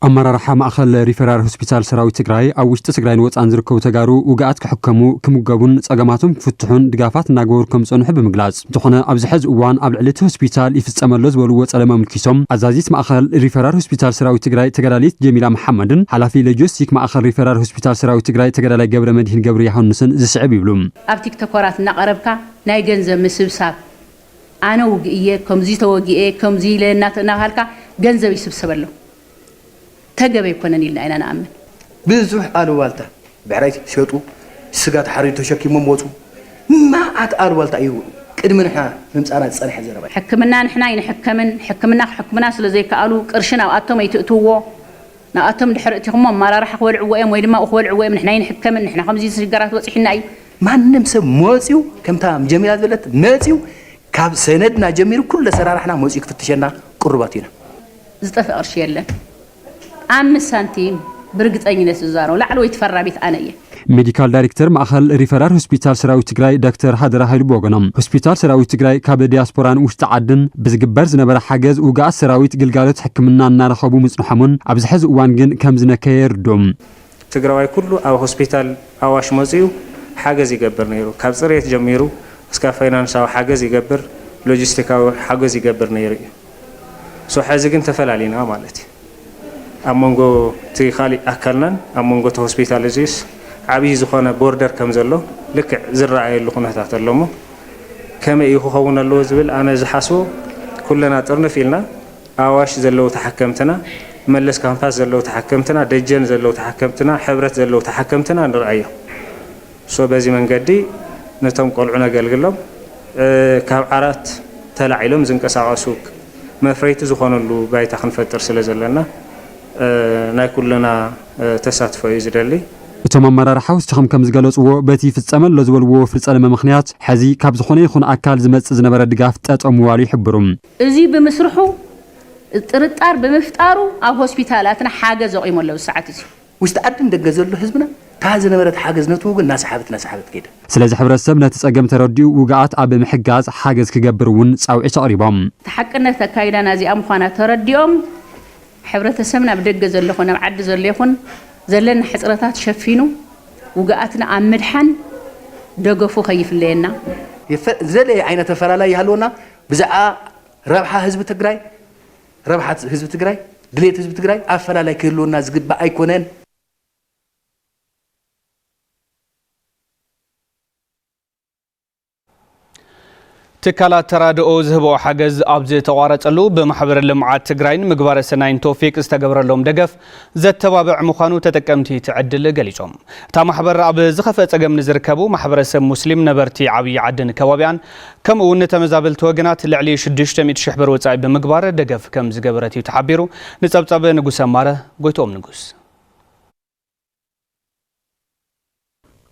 ኣመራርሓ ማእኸል ሪፈራል ሆስፒታል ሰራዊት ትግራይ ኣብ ውሽጢ ትግራይን ወፃእን ዝርከቡ ተጋሩ ውግኣት ክሕከሙ፣ ክምገቡን ፀገማቶም ክፍትሑን ድጋፋት እናገበሩ ከም ዝፀንሑ ብምግላፅ፣ እንተኾነ ኣብዚ ሕዚ እዋን ኣብ ልዕሊ እቲ ሆስፒታል ይፍፀም ኣሎ ዝበልዎ ፀለመ ኣመልኪቶም ኣዛዚት ማእኸል ሪፈራል ሆስፒታል ሰራዊት ትግራይ ተጋዳሊት ጀሚላ መሓመድን ሓላፊ ሎጂስቲክ ማእኸል ሪፈራል ሆስፒታል ሰራዊት ትግራይ ተጋዳላይ ገብረ መድህን ገብረ ዮሃንስን ዝስዕብ ይብሉ። ኣብ ቲክቶከራት እናቐረብካ ናይ ገንዘብ ምስብሳብ፣ ኣነ ውግእ እየ፣ ከምዚ ተወጊኤ፣ ከምዚ ኢለ እናተ-፣ እናበሃልካ ገንዘብ ይስብሰበሎም። ተገቢ ኣይኮነን ኢልና ኢና ንኣምን። ብዙሕ ኣሉባልታ፣ ብዕራይ ሸጡ፣ ስጋ ተሓሪዱ ተሸኪሞም ወፁ። መዓት ኣሉባልታ እዩ። ቅድሚ ንሕና ምምጻና ዝጸንሐ ዘረባ እዩ። ሕክምና ንሕና ኣይንሕከምን፣ ሕክምና ክሕክሙና ስለ ዘይከኣሉ ቅርሺ ናብኣቶም ኣይትእትውዎ፣ ናብኣቶም ድሕሪ እቲኹሞ ኣመራርሓ ክበልዕዎ እዮም ወይ ድማ ክበልዕዎ እዮም፣ ንሕና ኣይንሕከምን፣ ንሕና ከምዚ ሽግራት በጺሑና እዩ። ማንም ሰብ መጺኡ ከምታ ጀሚላ ዝበለት መጺኡ ካብ ሰነድና ጀሚሩ ኩሉ ኣሰራርሓና መጺኡ ክፍትሸና ቅሩባት ኢና። ዝጠፍእ ቅርሺ የለን። ኣምስት ሳንቲም ብርግጸኝነት ዝዛረቡ ላዕለወይቲ ፈራሚት ኣነ እየ። ሜዲካል ዳይሬክተር ማእኸል ሪፈራል ሆስፒታል ሰራዊት ትግራይ ዶክተር ሃደራ ሃይሉ ብወገኖም፣ ሆስፒታል ሰራዊት ትግራይ ካብ ዲያስፖራን ውሽጢ ዓድን ብዝግበር ዝነበረ ሓገዝ ውግኣት ሰራዊት ግልጋሎት ሕክምና እናረኸቡ ምጽንሖምን ኣብዚ ሕዚ እዋን ግን ከም ዝነከየ የርድኡ። ትግራዋይ ኩሉ ኣብ ሆስፒታል ኣዋሽ መፂኡ ሓገዝ ይገብር ነይሩ። ካብ ፅሬት ጀሚሩ እስካብ ፋይናንሳዊ ሓገዝ ይገብር፣ ሎጂስቲካዊ ሓገዝ ይገብር ነይሩ እዩ። ሶ ሕዚ ግን ተፈላሊና ማለት እዩ። ኣብ መንጎ እቲ ካሊእ ኣካልናን ኣብ መንጎ እቲ ሆስፒታል እዚስ ዓብዪ ዝኾነ ቦርደር ከም ዘሎ ልክዕ ዝረኣየሉ ኩነታት ኣሎ እሞ ከመይ እዩ ክኸውን ኣለዎ ዝብል ኣነ ዝሓስቦ ኩለና ጥርንፍ ኢልና ኣዋሽ ዘለዉ ተሓከምትና፣ መለስ ካምፓስ ዘለዉ ተሓከምትና፣ ደጀን ዘለዉ ተሓከምትና፣ ሕብረት ዘለዉ ተሓከምትና ንርኣዮም። ሶ በዚ መንገዲ ነቶም ቆልዑ ነገልግሎም። ካብ ዓራት ተላዒሎም ዝንቀሳቐሱ መፍረይቲ ዝኾነሉ ባይታ ክንፈጥር ስለ ዘለና ናይ ኩልና ተሳትፎ እዩ ዝደሊ። እቶም ኣመራርሓ ወሲኾም ከም ዝገለፅዎ በቲ ይፍፀመ ኣሎ ዝበልዎ ወፍሪ ፀለመ ምኽንያት ሕዚ ካብ ዝኾነ ይኹን ኣካል ዝመፅእ ዝነበረ ድጋፍ ጠጠው ምባሉ ይሕብሩ። እዚ ብምስርሑ ጥርጣር ብምፍጣሩ ኣብ ሆስፒታላትና ሓገዝ ኣቑሙ ኣሎ። ሰዓት እዚ ውሽጢ ዓድን ደገ ዘሎ ህዝብና እታ ዝነበረት ሓገዝ ነቲ ወገን እናሰሓበት እናሰሓበት ከይዳ። ስለዚ ሕብረተሰብ ነቲ ፀገም ተረዲኡ ውግኣት ኣብ ምሕጋዝ ሓገዝ ክገብር እውን ፃውዒት ኣቕሪቦም። እታ ሓቅነት ኣካይዳና እዚኣ ምዃና ተረዲኦም ሕብረተሰብና ኣብ ደገ ዘሎ ይኹን ኣብ ዓዲ ዘሎ ይኹን ዘለና ሕፅረታት ሸፊኑ ውግኣትና ኣብ ምድሓን ደገፉ ከይፍለየና። ዘለ ዓይነት ኣፈላላይ ይሃልወና ብዛዕባ ረብሓ ህዝቢ ትግራይ ረብሓ ህዝቢ ትግራይ ድሌት ህዝቢ ትግራይ ኣፈላላይ ክህልወና ዝግባእ ኣይኮነን። ትካላት ተራድኦ ዝህብኦ ሓገዝ ኣብ ዝተቋረፀሉ ብማሕበር ልምዓት ትግራይን ምግባረ ሰናይን ቶፊቅ ዝተገብረሎም ደገፍ ዘተባብዕ ምዃኑ ተጠቀምቲ እቲ ዕድል ገሊፆም። እታ ማሕበር ኣብ ዝኸፍአ ፀገም ንዝርከቡ ማሕበረሰብ ሙስሊም ነበርቲ ዓብዪ ዓድን ከባቢኣን ከምኡ እውን ንተመዛበልቲ ወገናት ልዕሊ ሽዱሽተ ሚእቲ ሽሕ ብር ወፃኢ ብምግባር ደገፍ ከም ዝገበረት እዩ ተሓቢሩ። ንፀብፀብ ንጉስ ኣማረ። ጎይትኦም ንጉስ።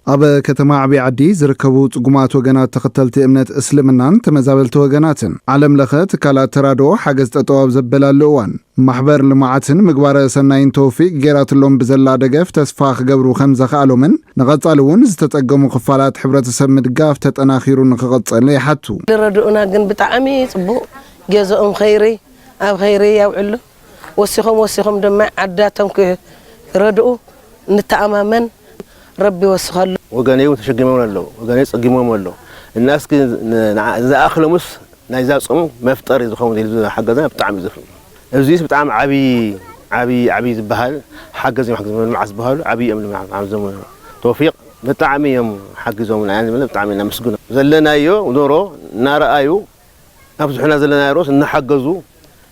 ኣብ ከተማ ዓብዪ ዓዲ ዝርከቡ ፅጉማት ወገናት ተኸተልቲ እምነት እስልምናን ተመዛበልቲ ወገናትን ዓለም ለኸ ትካላት ተራድኦ ሓገዝ ጠጠው ኣብ ዘበላሉ እዋን ማሕበር ልምዓትን ምግባረ ሰናይን ተውፊቅ ጌራትሎም ብዘላ ደገፍ ተስፋ ክገብሩ ከም ዘኽኣሎምን ንቐፃሊ እውን ዝተፀገሙ ክፋላት ሕብረተሰብ ምድጋፍ ተጠናኺሩ ንክቕፅል ይሓቱ። ዝረድኡና ግን ብጣዕሚ ፅቡቕ ገዝኦም ኸይሪ ኣብ ኸይሪ ያውዕሉ ወሲኾም ወሲኾም ድማ ዓዳቶም ክረድኡ ንተኣማመን ረቢ ይወስኸሉ። ወገነይ እውን ተሸጊሞም ኣለዉ፣ ወገነይ ጸጊሞም ኣለዉ እና እስኪ ንዓ ዝኣኽሎምስ ናይዛ ጾም መፍጠሪ ዝኸውን ኢሉ ዝሓገዘና ብጣዕሚ እዩ ዘፍርሕ። እዚስ ብጣዕሚ ዓብዪ ዓብዪ ዓብዪ ዝበሃል ሓገዝ እዮም ሓገዞም ልምዓት ዝበሃሉ ዓብዪ እዮም ልምዓት ሓገዞም ተውፊቕ ብጣዕሚ እዮም ሓጊዞምና ኢና ንብል ብጣዕሚ ኢና ነመስግኖም። ዘለናዮ ኑሮ እናረኣዩ ኣብዝሑና ዘለና ሮስ እናሓገዙ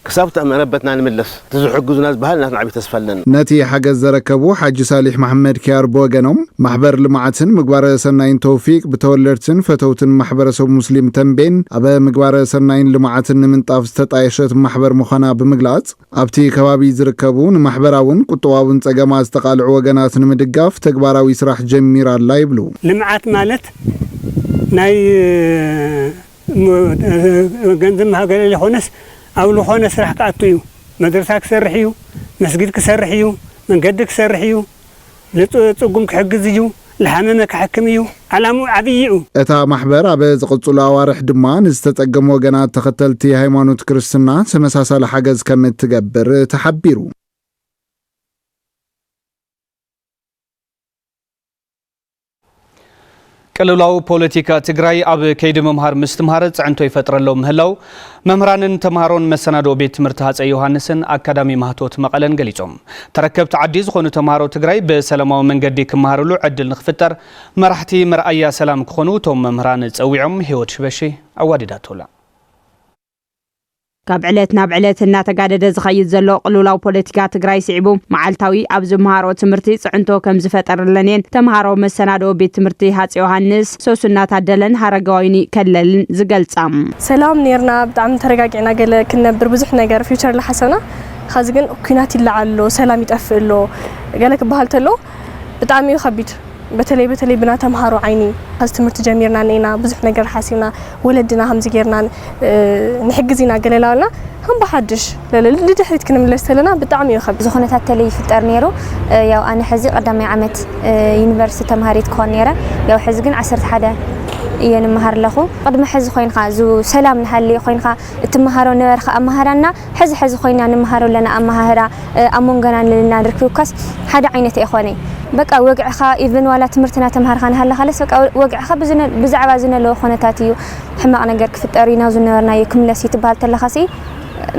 ክሳብ መረበትና ንምለስ እቲ ዝሕግዙና ዝበሃል ናትና ዓብዪ ተስፋ ኣለና። ነቲ ሓገዝ ዘረከቡ ሓጂ ሳሊሕ መሓመድ ኪያር ብወገኖም ማሕበር ልምዓትን ምግባረ ሰናይን ተውፊቅ ብተወለድትን ፈተውትን ማሕበረሰብ ሙስሊም ተንቤን ኣብ ምግባረ ሰናይን ልምዓትን ንምንጣፍ ዝተጣየሸት ማሕበር ምዃና ብምግላፅ ኣብቲ ከባቢ ዝርከቡ ንማሕበራውን ቁጠባውን ፀገማት ዝተቓልዑ ወገናት ንምድጋፍ ተግባራዊ ስራሕ ጀሚራ ኣላ ይብሉ። ልምዓት ማለት ናይ ገንዘብ ማህገለል ይኾነስ ኣብ ዝኾነ ስራሕ ክኣቱ እዩ። መድረሳ ክሰርሕ እዩ፣ መስጊድ ክሰርሕ እዩ፣ መንገዲ ክሰርሕ እዩ፣ ንፅጉም ክሕግዝ እዩ፣ ልሓመመ ክሓክም እዩ። ዓላምኡ ዓብዪ እዩ። እታ ማሕበር ኣብ ዝቕፅሉ ኣዋርሕ ድማ ንዝተፀገሙ ወገናት ተኸተልቲ ሃይማኖት ክርስትና ተመሳሳሊ ሓገዝ ከም እትገብር ተሓቢሩ። ቅልውላው ፖለቲካ ትግራይ ኣብ ከይዲ ምምሃር ምስትምሃር ፅዕንቶ ይፈጥረሎም ምህላው መምህራንን ተምሃሮን መሰናድኦ ቤት ትምህርቲ ሃፀይ ዮሃንስን ኣካዳሚ ማህቶት መቐለን ገሊፆም። ተረከብቲ ዓዲ ዝኾኑ ተምሃሮ ትግራይ ብሰላማዊ መንገዲ ክመሃርሉ ዕድል ንክፍጠር መራሕቲ መርኣያ ሰላም ክኾኑ እቶም መምህራን ፀዊዖም። ህይወት ሽበሺ ኣዋዲዳቶላ። ካብ ዕለት ናብ ዕለት እናተጋደደ ዝኸይድ ዘሎ ቅልውላው ፖለቲካ ትግራይ ስዒቡ፣ መዓልታዊ ኣብ ዝመሃሮ ትምህርቲ ፅዕንቶ ከም ዝፈጠረለንን ተምሃሮ መሰናዶ ቤት ትምህርቲ ሃፀ ዮሃንስ ሶሱና ታደለን ሃረጋዊኒ ከለልን ዝገልጻ። ሰላም ነርና፣ ብጣዕሚ ተረጋጊዕና ገለ ክንነብር ብዙሕ ነገር ፊውቸር ዝሓሰብና። ኻዚ ግን ኩናት ይለዓል ኣሎ፣ ሰላም ይጠፍእ ኣሎ፣ ገለ ክበሃል ተሎ ብጣዕሚ እዩ ከቢድ። በተለይ በተለይ ብና ተምሃሮ ዓይኒ፣ ኻዚ ትምህርቲ ጀሚርና እኒና ብዙሕ ነገር ሓሲብና፣ ወለድና ከምዚ ጌርና ንሕግዝ ኢና ገለ ላበልና ከም ብሓድሽ ንድሕሪት ክንምለስ ተለና ብጣዕሚ እዩ ከቢድ። እዚ ኩነታት ተለይ ይፍጠር ነይሩ። ያው ኣነ ሕዚ ቀዳማይ ዓመት ዩኒቨርሲቲ ተምሃሪት ክኾን ነይረ። ያው ሕዚ ግን ዓሰርተ ሓደ እየ ንምሃር ኣለኹ። ቅድሚ ሕዚ ኮይንካ፣ እዚ ሰላም ንሃሊ ኮይንካ እትመሃሮ ነበርካ ኣመሃራና፣ ሕዚ ሕዚ ኮይና ንምሃሮ ኣለና ኣመሃህራ፣ ኣብ መንጎና ንልና ንርክብካስ ሓደ ዓይነት ኣይኮነይ። በቃ ወግዕኻ፣ ኢቭን ዋላ ትምህርትና ተምሃርካ ንሃለኻለስ፣ በቃ ወግዕኻ ብዝነ-፣ ብዛዕባ ዝነለዎ ኩነታት እዩ። ሕማቕ ነገር ክፍጠር እዩ፣ ናብ ዝነበርናዮ ክምለስ እዩ ትበሃል ተለኻሲ፣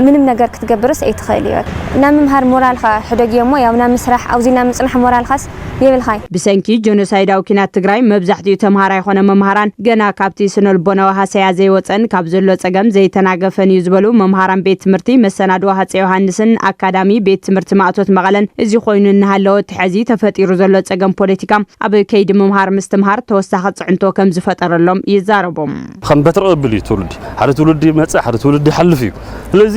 ምንም ነገር ክትገብርስ ኣይትኽእል እዩ። ናብ ምምሃር ሞራልካ ሕደግዮ እሞ፣ ያው ናብ ምስራሕ፣ ኣብዚ ናብ ምጽናሕ ሞራልካስ የብልኻይ። ብሰንኪ ጀኖሳይዳዊ ኲናት ትግራይ መብዛሕትኡ ተምሃራይ ኮነ መምሃራን ገና ካብቲ ስነልቦናዊ ሃሰያ ዘይወፀን ካብ ዘሎ ፀገም ዘይተናገፈን እዩ ዝበሉ መምሃራን ቤት ትምህርቲ መሰናድኦ ሃፀይ ዮሃንስን ኣካዳሚ ቤት ትምህርቲ ማእቶት መቐለን፣ እዚ ኮይኑ እናሃለወ እቲ ሕዚ ተፈጢሩ ዘሎ ፀገም ፖለቲካ ኣብ ከይዲ ምምሃር ምስትምሃር ተወሳኺ ፅዕንቶ ከም ዝፈጠረሎም ይዛረቡ። ከም በትሪ ቅብል እዩ ትውልዲ። ሓደ ትውልዲ ይመፅእ፣ ሓደ ትውልዲ ይሓልፍ እዩ። ስለዚ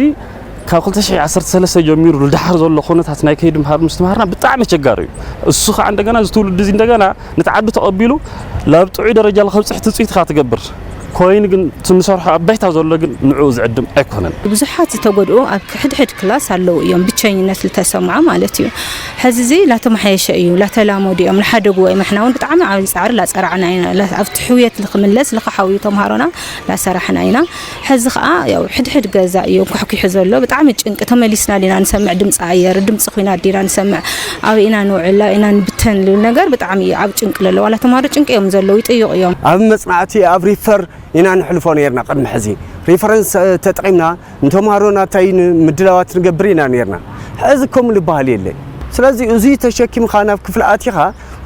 ካብ ክልተ ሽሕ ዓሰርተ ሰለስተ ጀሚሩ ንደሓር ዘሎ ኩነታት ናይ ከይዲ ምሃር ምስትምሃርና ብጣዕሚ ኣቸጋሪ እዩ። እሱ ከዓ እንደገና እዚ ትውልዲ እዚ እንደገና ነቲ ዓዲ ተቐቢሉ ናብ ጥዑይ ደረጃ ንኸብፅሕ ትፅቢት ኢኻ ትገብር። ኮይኑ ግን እቲ ንሰርሖ ኣብ ባይታ ዘሎ ግን ንዕኡ ዝዕድም ኣይኮነን። ብዙሓት ዝተጎድኡ ኣብ ሕድሕድ ክላስ ኣለዉ እዮም፣ ብቸኝነት ዝተሰምዖ ማለት እዩ። ሕዚ እዚ ላተመሓየሸ እዩ፣ ላተላመዱ እዮም፣ ላሓደግዎ እዮም። ንሕና እውን ብጣዕሚ ዓብዪ ፃዕሪ ላፀራዕና ኢና፣ ላ-፣ ኣብቲ ሕውየት ልክምለስ ልክሓውዩ ተምሃሮና ላሰራሕና ኢና። ሕዚ ከዓ ያው ሕድሕድ ገዛ እዩ ኳሕኲሑ ዘሎ። ብጣዕሚ ጭንቂ፣ ተመሊስና ዲና ንሰምዕ ድምፂ ኣየር፣ ድምፂ ኲናት ዲና ንሰምዕ፣ ኣበይ ኢና ንውዕል፣ ኣበይ ኢና ንብተን ዝብል ነገር ብጣዕሚ እዩ ኣብ ጭንቂ ዘሎ። ዋላ ተምሃሮ ጭንቂ እዮም ዘለዉ፣ ይጥይቑ እዮም። ኣብ መጽናዕቲ፣ ኣብ ሪፈር ኢና ንሕልፎ ነይርና ቅድሚ ሕዚ። ሪፈረንስ፣ እ፣ ተጠቒምና ንተምሃሮና እንታይ ን-፣ ምድላዋት ንገብር ኢና ነይርና። ሕዚ ከምኡ ዝበሃል የለን። ስለዚ እዙይ ተሸኪምካ ናብ ክፍሊ ኣቲኻ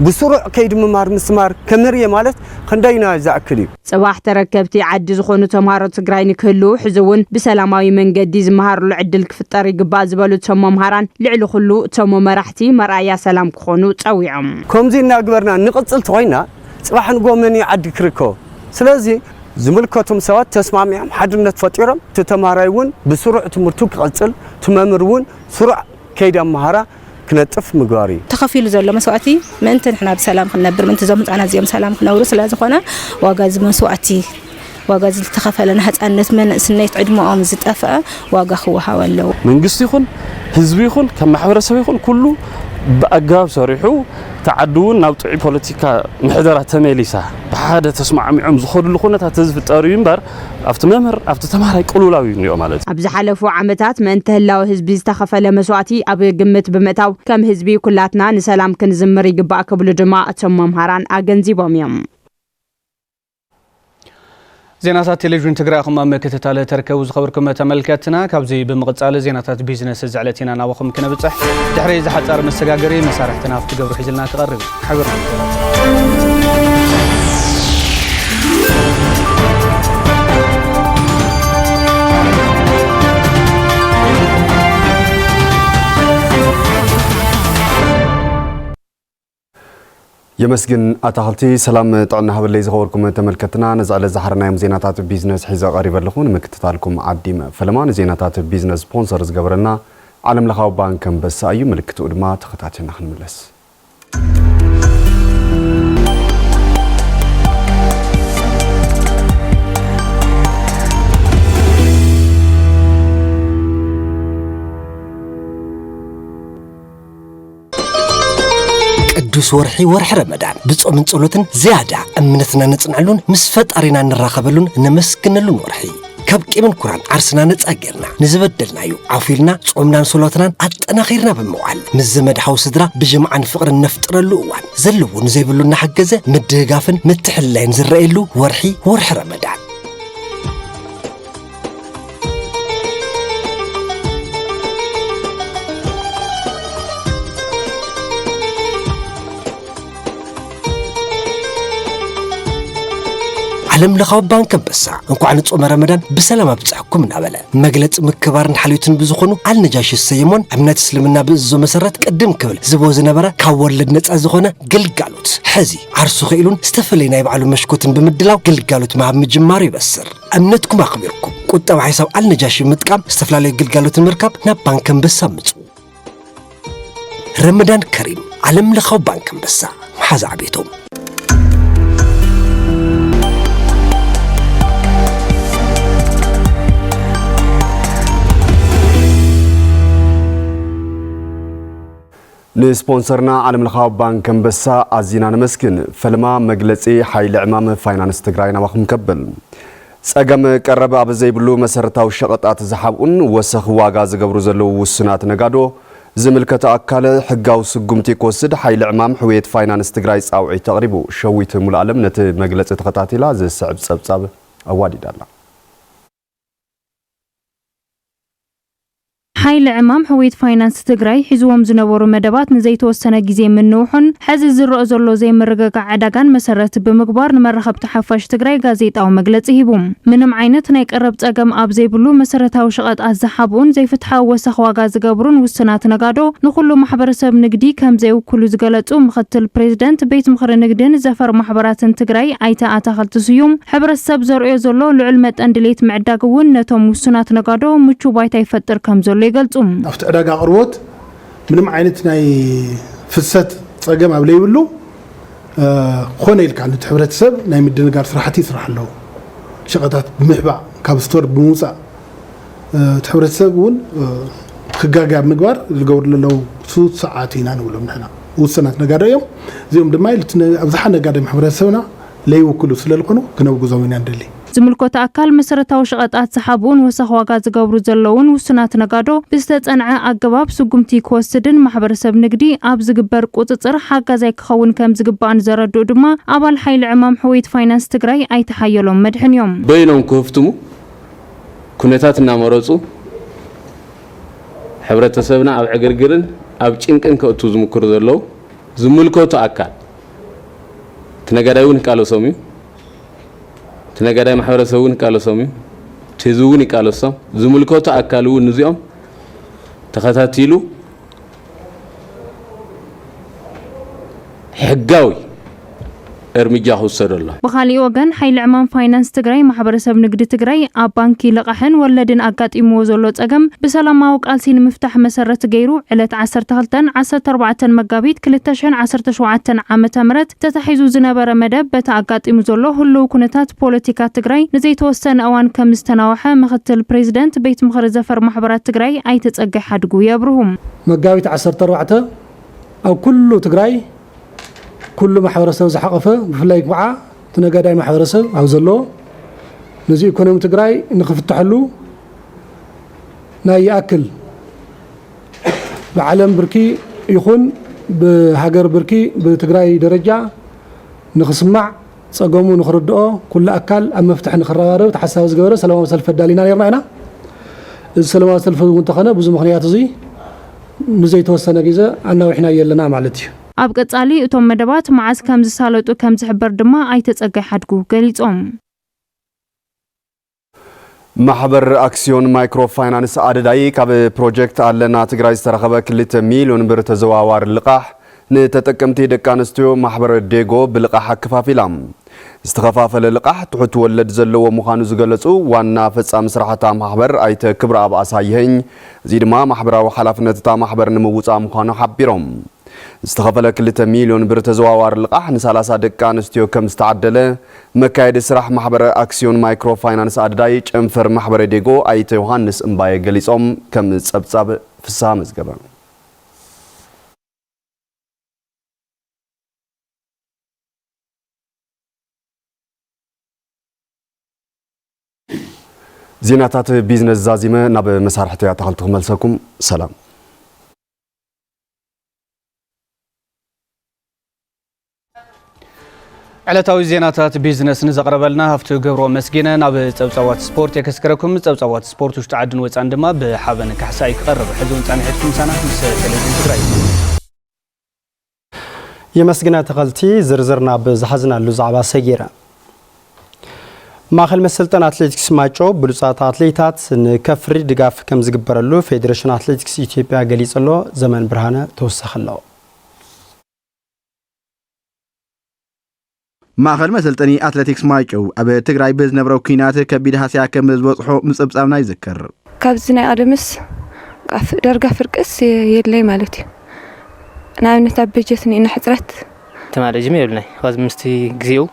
ብስሩዕ ከይዲ ምምሃር ምስትምሃር ከመርየ ማለት ክንደይና ዝኣክል እዩ። ጽባሕ ተረከብቲ ዓዲ ዝኾኑ ተምሃሮ ትግራይ ንክህልዉ፣ ሕዚ እውን ብሰላማዊ መንገዲ ዝመሃርሉ ዕድል ክፍጠር ይግባእ ዝበሉ እቶም መምሃራን፣ ልዕሊ ኩሉ እቶም መራሕቲ መርኣያ ሰላም ክኾኑ ጸዊዖም። ከምዚ እናግበርና ንቕጽል ተኾይና፣ ጽባሕ ንግሆ መን እዩ ዓዲ ክርከቦ? ስለዚ ዝምልከቶም ሰባት ተስማሚዖም ሓድነት ፈጢሮም፣ እቲ ተምሃራይ እውን ብስሩዕ ትምህርቱ ክቐጽል፣ እቲ መምህር እውን ስሩዕ ከይዲ ኣመሃራ ክነጥፍ ምግባር እዩ። ተኸፊሉ ዘሎ መስዋእቲ ምእንቲ ንሕና ብሰላም ክንነብር፣ ምእንቲ እዞም ህፃናት እዚኦም ሰላም ክነብሩ ስለ ዝኾነ፣ ዋጋ እዚ መስዋእቲ፣ ዋጋ እዚ ዝተኸፈለ፣ ንህፃንነት መንእስነት ዕድመኦም ዝጠፍአ ዋጋ ክወሃቦ ኣለዎ። መንግስቲ ይኹን ህዝቢ ይኹን ከም ማሕበረሰብ ይኹን ኩሉ ብኣገባብ ሰሪሑ፣ እታ ዓዲ እውን ናብ ጥዑይ ፖለቲካ ምሕደራ ተመሊሳ ብሓደ ተስማዕሚዖም ዝኸድሉ ኩነታት ተዝፍጠር እዩ እምበር፣ ኣብቲ መምህር፣ ኣብቲ ተምሃራይ ቅልውላው እዩ እኒኦ ማለት እዩ። ኣብ ዝሓለፉ ዓመታት ምእንቲ ህላወ ህዝቢ ዝተኸፈለ መስዋእቲ ኣብ ግምት ብምእታው፣ ከም ህዝቢ ኩላትና ንሰላም ክንዝምር ይግባእ ክብሉ ድማ እቶም መምሃራን ኣገንዚቦም እዮም። ዜናታት ቴሌቪዥን ትግራይ ኢኹም ኣብ ምክትታል ተርከቡ ዝኸበርኩም ተመልከትና። ካብዚ ብምቕጻል ዜናታት ቢዝነስ እዚ ዕለት ኢና ናባኹም ክነብጽሕ። ድሕሪ እዚ ሓጻር መሰጋገሪ መሳርሕትና ኣብቲ ገብሩ ሒዝልና ክቐርብ እዩ። ሓቢርና ንከታተል። የመስግን ኣታኽልቲ። ሰላም ጥዕና ሃበለይ ዝኸበርኩም ተመልከትና፣ ነዚ ዕለት ዝሓረናዮም ዜናታት ቢዝነስ ሒዘ ቀሪበ ኣለኹ። ንምክትታልኩም ዓዲመ ፈለማ። ንዜናታት ቢዝነስ ስፖንሰር ዝገበረና ዓለም ለኻዊ ባንክ ኣንበሳ እዩ። ምልክትኡ ድማ ተኸታቲልና ክንምለስ። ቅዱስ ወርሒ፣ ወርሒ ረመዳን፣ ብጾምን ጸሎትን ዝያዳ እምነትና ነጽንዐሉን ምስ ፈጣሪና ንራኸበሉን ነመስግነሉን ወርሒ። ካብ ቂምን ኩራን ዓርስና ነጻ ጌርና፣ ንዝበደልናዮ ዓፉ ኢልና፣ ጾምናን ሶላትናን ኣጠናኺርና ብምውዓል፣ ምስ ዘመድ ሓው ስድራ ብጅምዓን ፍቕርን ነፍጥረሉ እዋን፣ ዘለዎ ንዘይብሉ እናሓገዘ ምድግጋፍን ምትሕልላይን ዝረኣየሉ ወርሒ፣ ወርሒ ረመዳን። ዓለም ለኻዊ ባንክ ኣንበሳ እንኳዕ ንጾመ ረመዳን ብሰላም ኣብጽሐኩም እናበለ፣ መግለጺ ምክባርን ሓልዮትን ብዝኾኑ ኣልነጃሺ ዝሰየሞን እምነት እስልምና ብእዝዞ መሰረት ቅድም ክብል ዝቦ ዝነበረ ካብ ወለድ ነጻ ዝኾነ ግልጋሎት፣ ሕዚ ዓርሱ ክኢሉን ዝተፈላለየ ናይ ባዕሉ መሽኮትን ብምድላው ግልጋሎት ምሃብ ምጅማሩ ይበስር። እምነትኩም ኣኽቢርኩም ቁጠባ ሒሳብ ኣልነጃሺ ምጥቃም ዝተፈላለዩ ግልጋሎት ንምርካብ ናብ ባንክ ኣንበሳ ምጹ። ረመዳን ከሪም፣ ዓለም ለኻዊ ባንክ ኣንበሳ፣ መሓዛ ዕቤቶም። ንስፖንሰርና ዓለም ለኻዊ ባንክ ኣንበሳ ኣዚና ነመስግን። ፈልማ መግለጺ ሓይሊ ዕማም ፋይናንስ ትግራይ ናባኹም ከብል። ጸገም ቀረብ ኣብ ዘይብሉ መሰረታዊ ሸቐጣት ዝሓብኡን ወሰኽ ዋጋ ዝገብሩ ዘለዉ ውሱናት ነጋዶ ዝምልከቶ ኣካል ሕጋዊ ስጉምቲ ክወስድ ሓይሊ ዕማም ሕውየት ፋይናንስ ትግራይ ጻውዒት ኣቕሪቡ። ሸዊት ሙሉኣለም ነቲ መግለጺ ተኸታቲላ ዝስዕብ ጸብጻብ ኣዋዲዳ ኣላ። ሓይሊ ዕማም ሕውየት ፋይናንስ ትግራይ ሒዝዎም ዝነበሩ መደባት ንዘይተወሰነ ግዜ ምንውሑን ሕዚ ዝረአ ዘሎ ዘይምርግጋዕ ዕዳጋን መሰረት ብምግባር ንመራኸብቲ ሓፋሽ ትግራይ ጋዜጣዊ መግለጺ ሂቡ። ምንም ዓይነት ናይ ቀረብ ጸገም ኣብ ዘይብሉ መሰረታዊ ሸቐጣት ዝሓብኡን ዘይፍትሓዊ ወሰኽ ዋጋ ዝገብሩን ውሱናት ነጋዶ ንኹሉ ማሕበረሰብ ንግዲ ከም ዘይውክሉ ዝገለጹ ምኽትል ፕሬዚደንት ቤት ምኽሪ ንግድን ዘፈር ማሕበራትን ትግራይ ኣይተ ኣታኽልቲ ስዩም፣ ሕብረተሰብ ዘርእዮ ዘሎ ልዑል መጠን ድሌት ምዕዳግ እውን ነቶም ውሱናት ነጋዶ ምቹው ባይታ ይፈጥር ከም ዘሎ ይገልጹ። ኣብቲ ዕዳጋ ኣቕርቦት ምንም ዓይነት ናይ ፍሰት ጸገም ኣብ ለይብሉ፣ እ፣ ኮነ ኢልካ ነቲ ሕብረተሰብ ናይ ምድንጋር ስራሕቲ ይስራሕ ኣለዎ። ሸቐጣት ብምሕባእ፣ ካብ ስቶር ብምውጻእ፣ እ፣ እቲ ሕብረተሰብ እውን፣ እ፣ ክጋገ ኣብ ምግባር ዝገብሩ ዘለዉ ስሱዓት ኢና ንብሎም ንሕና። ውሱናት ነጋዶ እዮም። እዚኦም ድማ ኢሉ እቲ ነ-፣ ኣብዝሓ ነጋዶ ማሕበረሰብና ለይውክሉ ስለ ዝኾኑ ክነውግዞም ኢና ንደሊ። ዝምልከቶ ኣካል መሰረታዊ ሸቐጣት ዝሓብኡን ወሰኽ ዋጋ ዝገብሩ ዘለውን ውሱናት ነጋዶ ብዝተጸንዐ ኣገባብ ስጉምቲ ክወስድን ማሕበረሰብ ንግዲ ኣብ ዝግበር ቁጽጽር ሓጋዛይ ክኸውን ከም ዝግባእን ዘረድኡ ድማ ኣባል ሓይሊ ዕማም ሕውየት ፋይናንስ ትግራይ ኣይተ ሓየሎም መድሕን እዮም። በይኖም ክህፍትሙ ኩነታት እናመረጹ ሕብረተሰብና ኣብ ዕግርግርን ኣብ ጭንቅን ከእቱ ዝምክሩ ዘለዉ ዝምልከቱ ኣካል፣ እቲ ነጋዳይ እውን ይቃለሶም እዩ። እቲ ነጋዳይ ማሕበረሰብ እውን ይቃለሶም እዩ። እቲ ህዝቢ እውን ይቃለሶም። ዝምልከቱ ኣካል እውን እዚኦም ተኸታቲሉ ሕጋዊ እርምጃ ክውሰደሎም። ብኻሊእ ወገን፣ ሓይሊ ዕማም ፋይናንስ ትግራይ ማሕበረሰብ ንግዲ ትግራይ ኣብ ባንኪ ልቓሕን ወለድን ኣጋጢምዎ ዘሎ ጸገም ብሰላማዊ ቃልሲ ንምፍታሕ መሰረት ገይሩ ዕለት ዓሰርተ ክልተን ዓሰርተ ኣርባዕተን መጋቢት ክልተ ሽሕን ዓሰርተ ሸውዓተን ዓመተ ምህረት ተታሒዙ ዝነበረ መደብ በቲ ኣጋጢሙ ዘሎ ህልው ኩነታት ፖለቲካ ትግራይ ንዘይተወሰነ እዋን ከም ዝተናውሐ ምኽትል ፕሬዚደንት ቤት ምኽሪ ዘፈር ማሕበራት ትግራይ ኣይተ ጸጋይ ሓድጉ የብርሁ። መጋቢት ዓሰርተ ኣርባዕተ ኣብ ኩሉ ትግራይ ኩሉ ማሕበረሰብ ዝሓቐፈ፣ ብፍላይ ከዓ እቲ ነጋዳይ ማሕበረሰብ ኣብ ዘሎ፣ ነዚ ኢኮኖሚ ትግራይ ንክፍትሐሉ ናይ ይኣክል ብዓለም ብርኪ ይኹን ብሃገር ብርኪ ብትግራይ ደረጃ ንክስማዕ፣ ጸገሙ ንክርድኦ፣ ኩሉ ኣካል ኣብ መፍትሒ ንክረባረብ ተሓሳቢ ዝገበረ ሰላማዊ ሰልፊ ኣዳሊና ነርና ኢና። እዚ ሰላማዊ ሰልፊ እውን እንተኾነ፣ ብዙ ምኽንያት እዚ ንዘይተወሰነ ግዜ ኣናዊሕናዮ ኣለና ማለት እዩ። ኣብ ቀጻሊ እቶም መደባት መዓስ ከም ዝሳለጡ ከም ዝሕበር ድማ ኣይተ ጸጋይ ሓድጉ ገሊጾም። ማሕበር ኣክስዮን ማይክሮ ፋይናንስ ኣደዳይ ካብ ፕሮጀክት ኣለና ትግራይ ዝተረኸበ ክልተ ሚልዮን ብር ተዘዋዋሪ ልቓሕ ንተጠቀምቲ ደቂ ኣንስትዮ ማሕበር ዴጎ ብልቓሕ ኣከፋፊላ። ዝተኸፋፈለ ልቓሕ ትሑት ወለድ ዘለዎ ምዃኑ ዝገለጹ ዋና ፈጻሚ ስራሕታ ማሕበር ኣይተ ክብረኣብ ኣሳየኸኝ፣ እዚ ድማ ማሕበራዊ ሓላፍነት እታ ማሕበር ንምውጻእ ምዃኑ ሓቢሮም። ዝተኸፈለ ክልተ ሚልዮን ብር ተዘዋዋሪ ልቓሕ ንሰላሳ ደቂ ኣንስትዮ ከም ዝተዓደለ መካየዲ ስራሕ ማሕበረ ኣክስዮን ማይክሮ ፋይናንስ ኣደዳይ ጨንፈር ማሕበረ ዴጎ ኣይተ ዮሃንስ እምባየ ገሊጾም። ከም ጸብጻብ ፍስሃ መዝገበ። ዜናታት ቢዝነስ ዛዚመ ናብ መሳርሕቲ ኣታኽልቲ ክመልሰኩም። ሰላም። ዕለታዊ ዜናታት ቢዝነስ ንዘቕረበልና ሃፍቱ ገብሮ መስጊነ ናብ ጸብጻባት ስፖርት የከስክረኩም። ጸብጻባት ስፖርት ውሽጢ ዓድን ወጻን ድማ ብሓበን ካሕሳይ ክቐርብ። ሕዚ እውን ጻንሒትኩም ምሳና ምስ ቴሌቪዥን ትግራይ። የመስግና ተኸልቲ። ዝርዝር ናብ ዝሓዝናሉ ዛዕባ ሰጊረ። ማእኸል መሰልጠን ኣትሌቲክስ ማይጨው ብሉፃት ኣትሌታት ንከፍሪ ድጋፍ ከም ዝግበረሉ ፌዴሬሽን ኣትሌቲክስ ኢትዮጵያ ገሊጹ ኣሎ። ዘመን ብርሃነ ተወሳኺ ኣለዎ። ማእኸል መሰልጠኒ ኣትሌቲክስ ማይጨው ኣብ ትግራይ ብዝነበረው ኲናት ከቢድ ሃስያ ከም ዝበፅሖ ምፅብፃብና ይዝከር። ካብዚ ናይ ቀደምስ ቃፍ-፣ ዳርጋ ፍርቅስ የድለይ ማለት እዩ። ንኣብነት ኣብ በጀት ንኢና ሕፅረት። ትማሊ ጅም የብልናይ። ካብዚ ምስቲ ግዜኡ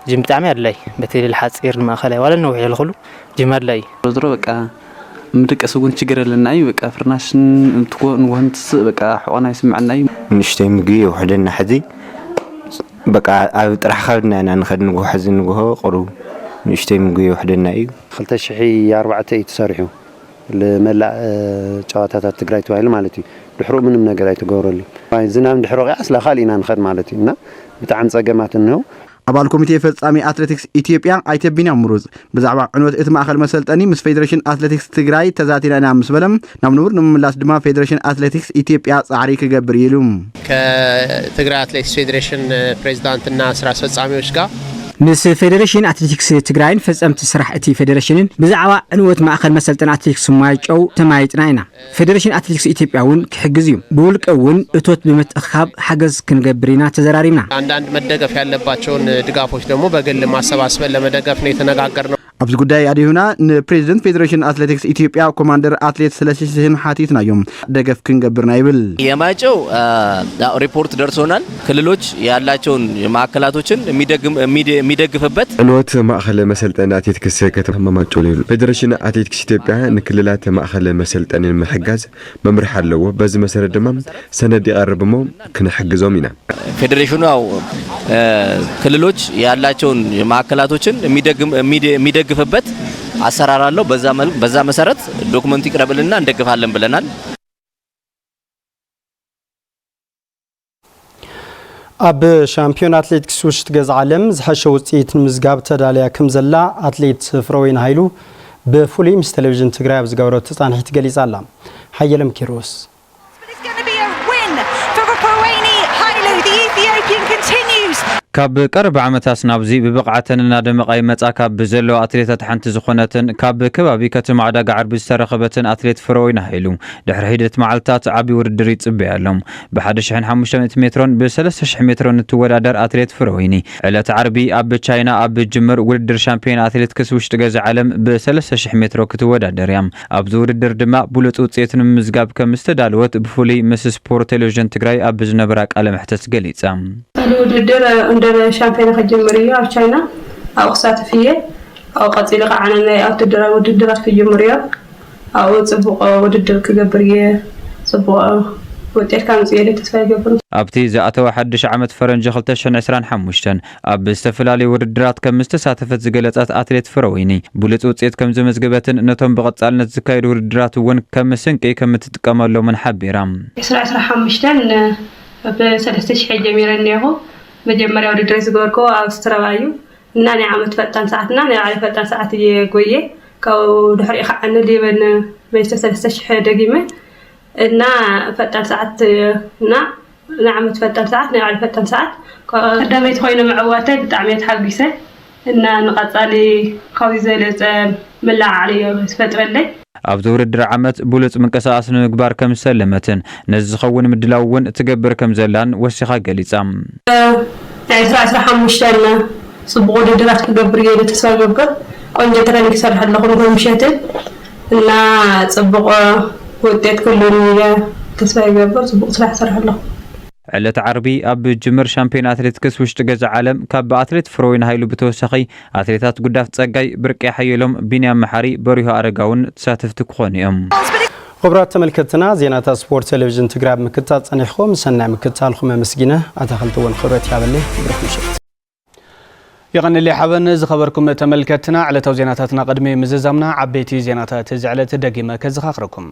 ጅም ብጣዕሚ ኣድላይ። በተለይ ሓፂር ንማእኸላይ ዋላ ነዊሕ ይኹን ጅም ኣድላይ እዩ። ዞሮ ዞሮ በቃ ምድቀስ እውን ችግር የለና እዩ። በቃ ፍርናሽን እንትኮ ንጎሆ እንትስእ በቃ ሕቆና ይስምዐና እዩ። ንእሽተይ ምግቢ የውሕደና ሕዚ በቃ ኣብ ጥራሕ ከብድና ኢና ንኸድ ንጎሆ ሕዚ ንጎሆ ቁሩብ ንእሽተይ ምግቢ የውሕደና እዩ። ክልተ ሽሕ ኣርባዕተ እዩ ተሰሪሑ። ልመላእ፣ እ፣ ጨዋታታት ትግራይ ተባሂሉ ማለት እዩ። ድሕሩ ምንም ነገር ኣይተገብረሉ። ዝናብ ድሕሪ ወቂዓ ስለ ካልእ ኢና ንኸድ ማለት እዩ። እና ብጣዕሚ ጸገማት እንሆ። ኣባል ኮሚቴ ፈጻሚ ኣትሌቲክስ ኢትዮጵያ ኣይተ ቢንያም ምሩጽ ብዛዕባ ዕንወት እቲ ማእኸል መሰልጠኒ ምስ ፌዴሬሽን ኣትሌቲክስ ትግራይ ተዛቲና ኢና ምስ በለ፣ ናብ ንቡር ንምምላስ ድማ ፌዴሬሽን ኣትሌቲክስ ኢትዮጵያ ጻዕሪ ክገብር እዩ ኢሉ። ከትግራይ ኣትሌቲክስ ፌዴሬሽን ፕሬዚዳንትና ስራ አስፈጻሚዎች ጋር ምስ ፌዴሬሽን ኣትሌቲክስ ትግራይን ፈጸምቲ ስራሕ እቲ ፌዴሬሽንን ብዛዕባ ዕንወት ማእኸል መሰልጠኒ ኣትሌቲክስ ማይጨው ተማይጥና ኢና። ፌዴሬሽን ኣትሌቲክስ ኢትዮጵያ እውን ክሕግዝ እዩ። ብውልቀ እውን እቶት ብምትእኽኻብ ሓገዝ ክንገብር ኢና ተዘራሪብና። አንዳንድ መደገፍ ያለባቸውን ድጋፎች ደግሞ በግል ማሰባሰብን ለመደገፍ ነው የተነጋገርነው። ኣብዚ ጉዳይ ኣድሂብና ንፕሬዚደንት ፌዴሬሽን ኣትሌቲክስ ኢትዮጵያ ኮማንደር ኣትሌት ስለሺ ስህን ሓቲትናዮም። ደገፍ ክንገብርና ይብል። የማይጨው፣ አ፣ ያው ሪፖርት ደርሶናል። ክልሎች ያላቸውን ማዕከላቶችን የሚደግም-፣ የሚደ-፣ የሚደግፍበት ዕንወት ማእኸል መሰልጠኒ ኣትሌቲክስ ከተማ ማይጨው እዩ። ፌዴሬሽን ኣትሌቲክስ ኢትዮጵያ ንክልላት ማእኸል መሰልጠኒ ንምሕጋዝ መምርሒ ኣለዎ። በዚ መሰረት ድማ ሰነድ ይቐርብ እሞ ክንሕግዞም ኢና። ፌዴሬሽኑ ያው፣ እ፣ ክልሎች ያላቸውን ማዕከላቶችን የሚደግም-፣ የሚደ-፣ የሚደግፍበት አሰራር አለው። በዛ መል-፣ በዛ መሰረት ዶክመንቱ ይቅረብልንና እንደግፋለን ብለናል። ኣብ ሻምፒዮን ኣትሌቲክስ ውሽጢ ገዛ ዓለም ዝሐሸ ውፅኢት ንምዝጋብ ተዳልያ ከም ዘላ ኣትሌት ፍረወይኒ ሃይሉ ብፍሉይ ምስ ቴሌቪዥን ትግራይ ኣብ ዝገበረቶ ፃንሒት ገሊፃ ኣላ። ሓየሎም ኪሮስ። It's gonna be a win for Rupawini Hailu. The Ethiopian continues. ካብ ቀረባ ዓመታት ናብዚ ብብቕዓተን እናደመቓ ይመጻ ካብ ዘለዋ ኣትሌታት ሓንቲ ዝኾነትን ካብ ከባቢ ከተማ ዕዳጋ ዓርቢ ዝተረኸበትን ኣትሌት ፍረወይኒ ሃይሉ ድሕሪ ሒደት መዓልታት ዓቢ ውድድር ይጽበያ ኣሎ። ብ ሓደ ሽሕን ሓሙሽተ ሚእትን ሜትሮን ብ ሰለስተ ሽሕ ሜትሮን እትወዳደር ኣትሌት ፍረወይኒ ዕለት ዓርቢ ኣብ ቻይና ኣብ ጅምር ውድድር ሻምፒዮን ኣትሌቲክስ ውሽጢ ገዛ ዓለም ብ ሰለስተ ሽሕ ሜትሮ ክትወዳደር እያ። ኣብዚ ውድድር ድማ ብሉጽ ውጽኢት ንምምዝጋብ ከም ዝተዳለወት ብፍሉይ ምስ ስፖርት ቴሌቪዥን ትግራይ ኣብ ዝነበራ ቃለ መሕተት ገሊጻ። እዚ ውድድር እንደ ሻምፒዮን ክጅምር እዩ። ኣብ ቻይና ኣብኡ ክሳተፍ እየ። ኣብኡ ቀጺሉ ከዓ ናይ ውድድር-፣ ውድድራት ክጅምር እዮም። ኣብኡ ጽቡቕ ውድድር ክገብር እየ። ጽቡቕ ውጤት ከምጽእ እየ ኢለ ተስፋ ይገብር። ኣብቲ ዝኣተወ ሓድሽ ዓመት ፈረንጂ ክልተ ሽሕን ዕስራን ሓሙሽተን ኣብ ዝተፈላለዩ ውድድራት ከም ዝተሳተፈት ዝገለጸት ኣትሌት ፍረወይኒ፣ ብሉጽ ውጽኢት ከም ዘመዝገበትን ነቶም ብቐጻልነት ዝካየዱ ውድድራት እውን ከም ስንቂ ከም እትጥቀመሎምን ሓቢራ። ዕስራ ዕስራ ሓሙሽተ ብ ሰለስተ ሽሕ ጀሚረ እኒአኹ። መጀመርያ ውድድር ዝገበርኩዎ ኣብ ስትረባ እዩ። እና ናይ ዓመት ፈጣን ሰዓትና ናይ ባዕለይ ፈጣን ሰዓት እየ ጎየ። ካብኡ ድሕሪኡ ከዓ ንሊበን መሊሰ ሰለስተ ሽሕ ደጊመ እና ፈጣን ሰዓት እና ናይ ዓመት ፈጣን ሰዓት፣ ናይ ባዕለይ ፈጣን ሰዓት ቀዳመይቲ ኮይነ ምዕዋተይ ብጣዕሚ እየ ተሓጒሰ እና ንቐጻሊ ካብዚ ዝበለጸ መለዓዓሊ እዩ ዝፈጥረለይ። ኣብዚ ውድድር ዓመት ብሉጽ ምንቅስቓስ ንምግባር ከም ዝሰለመትን ነዚ ዝኸውን ምድላው እውን ትገብር ከም ዘላን ወሲኻ ገሊጻ። ናይ ዕስራ ዕስራ ሓሙሽተ ጽቡቕ ውድድራት ክገብር እየ ኢለ ተስፋ ይገብር። ቆንጆ ትሬኒንግ ክሰርሕ ኣለኹ ንጎ ምሸትን እና ጽቡቕ ውጤት ክህልወኒ ኢለ ተስፋ ይገብር። ጽቡቕ ስራሕ ክሰርሕ ኣለኹ። ዕለት ዓርቢ ኣብ ጅምር ሻምፒዮን ኣትሌቲክስ ውሽጢ ገዛ ዓለም ካብ ኣትሌት ፍረወይኒ ሃይሉ ብተወሳኺ ኣትሌታት ጉዳፍ ጸጋይ፣ ብርቄ ሓየሎም፣ ቢንያም መሓሪ፣ በሪሁ ኣረጋውን ተሳተፍቲ ክኾኑ እዮም። ክቡራት ተመልከትና፣ ዜናታት ስፖርት ቴሌቪዥን ትግራይ ኣብ ምክትታል ጸኒሕኩም፣ ሰናይ ምክትታልኩም ኣመስጊነ፣ ኣታኽልቲ እውን ክብረት ይሃበለይ። ብሩኽ ምሸት። የቐንለይ ሓበን ዝኸበርኩም ተመልከትና፣ ዕለታዊ ዜናታትና ቅድሚ ምዝዛምና ዓበይቲ ዜናታት እዚ ዕለት ደጊመ ከዘኻኽረኩም።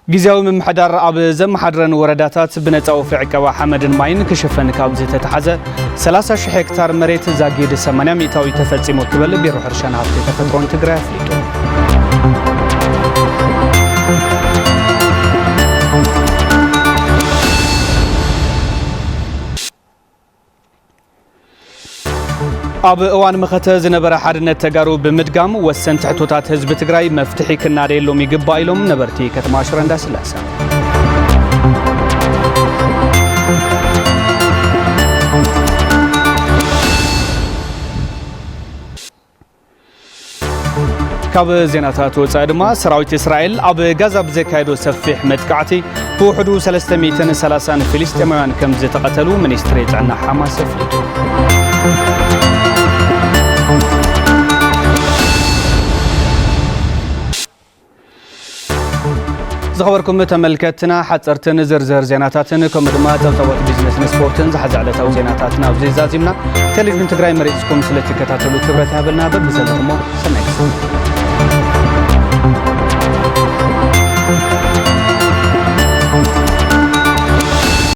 ግዝያዊ ምምሕዳር ኣብ ዘመሓድረን ወረዳታት ብነጻ ወፍሪ ዕቀባ ሓመድን ማይን ክሽፈን ካብ ዝተተሓዘ ሰላሳ ሽሕ ሄክታር መሬት ዛጊድ ሰማንያ ሚእታዊ ተፈጺሙ ክብል ቢሮ ሕርሻን ሃብቲ ተፈጥሮን ትግራይ ኣፍሊጡ። ኣብ እዋን መኸተ ዝነበረ ሓድነት ተጋሩ ብምድጋም፣ ወሰንቲ ሕቶታት ህዝቢ ትግራይ መፍትሒ ክናደየሎም ይግባእ ኢሎም ነበርቲ ከተማ ሽረ እንዳስላሰ። ካብ ዜናታት ወጻኢ ድማ፣ ሰራዊት እስራኤል ኣብ ጋዛ ብዘካየዶ ሰፊሕ መጥቃዕቲ ብውሕዱ ሰለስተ ሚእትን ሰላሳን ፍልስጤማውያን ከም ዝተቐተሉ ሚኒስትሪ ጥዕና ሓማስ ኣፍሊጡ። ዝኸበርኩም ተመልከትና፣ ሓጸርትን ዝርዝር ዜናታትን ከምኡ ድማ ጸብጻባት ቢዝነስን ስፖርትን ዝሓዘ ዕለታዊ ዜናታትና ኣብዚ ዛዚምና። ቴሌቪዥን ትግራይ መሪጽኩም ስለትከታተሉ ክብረት ይሃበልና። በብዘለኹሞ ሰናይ ግዜ።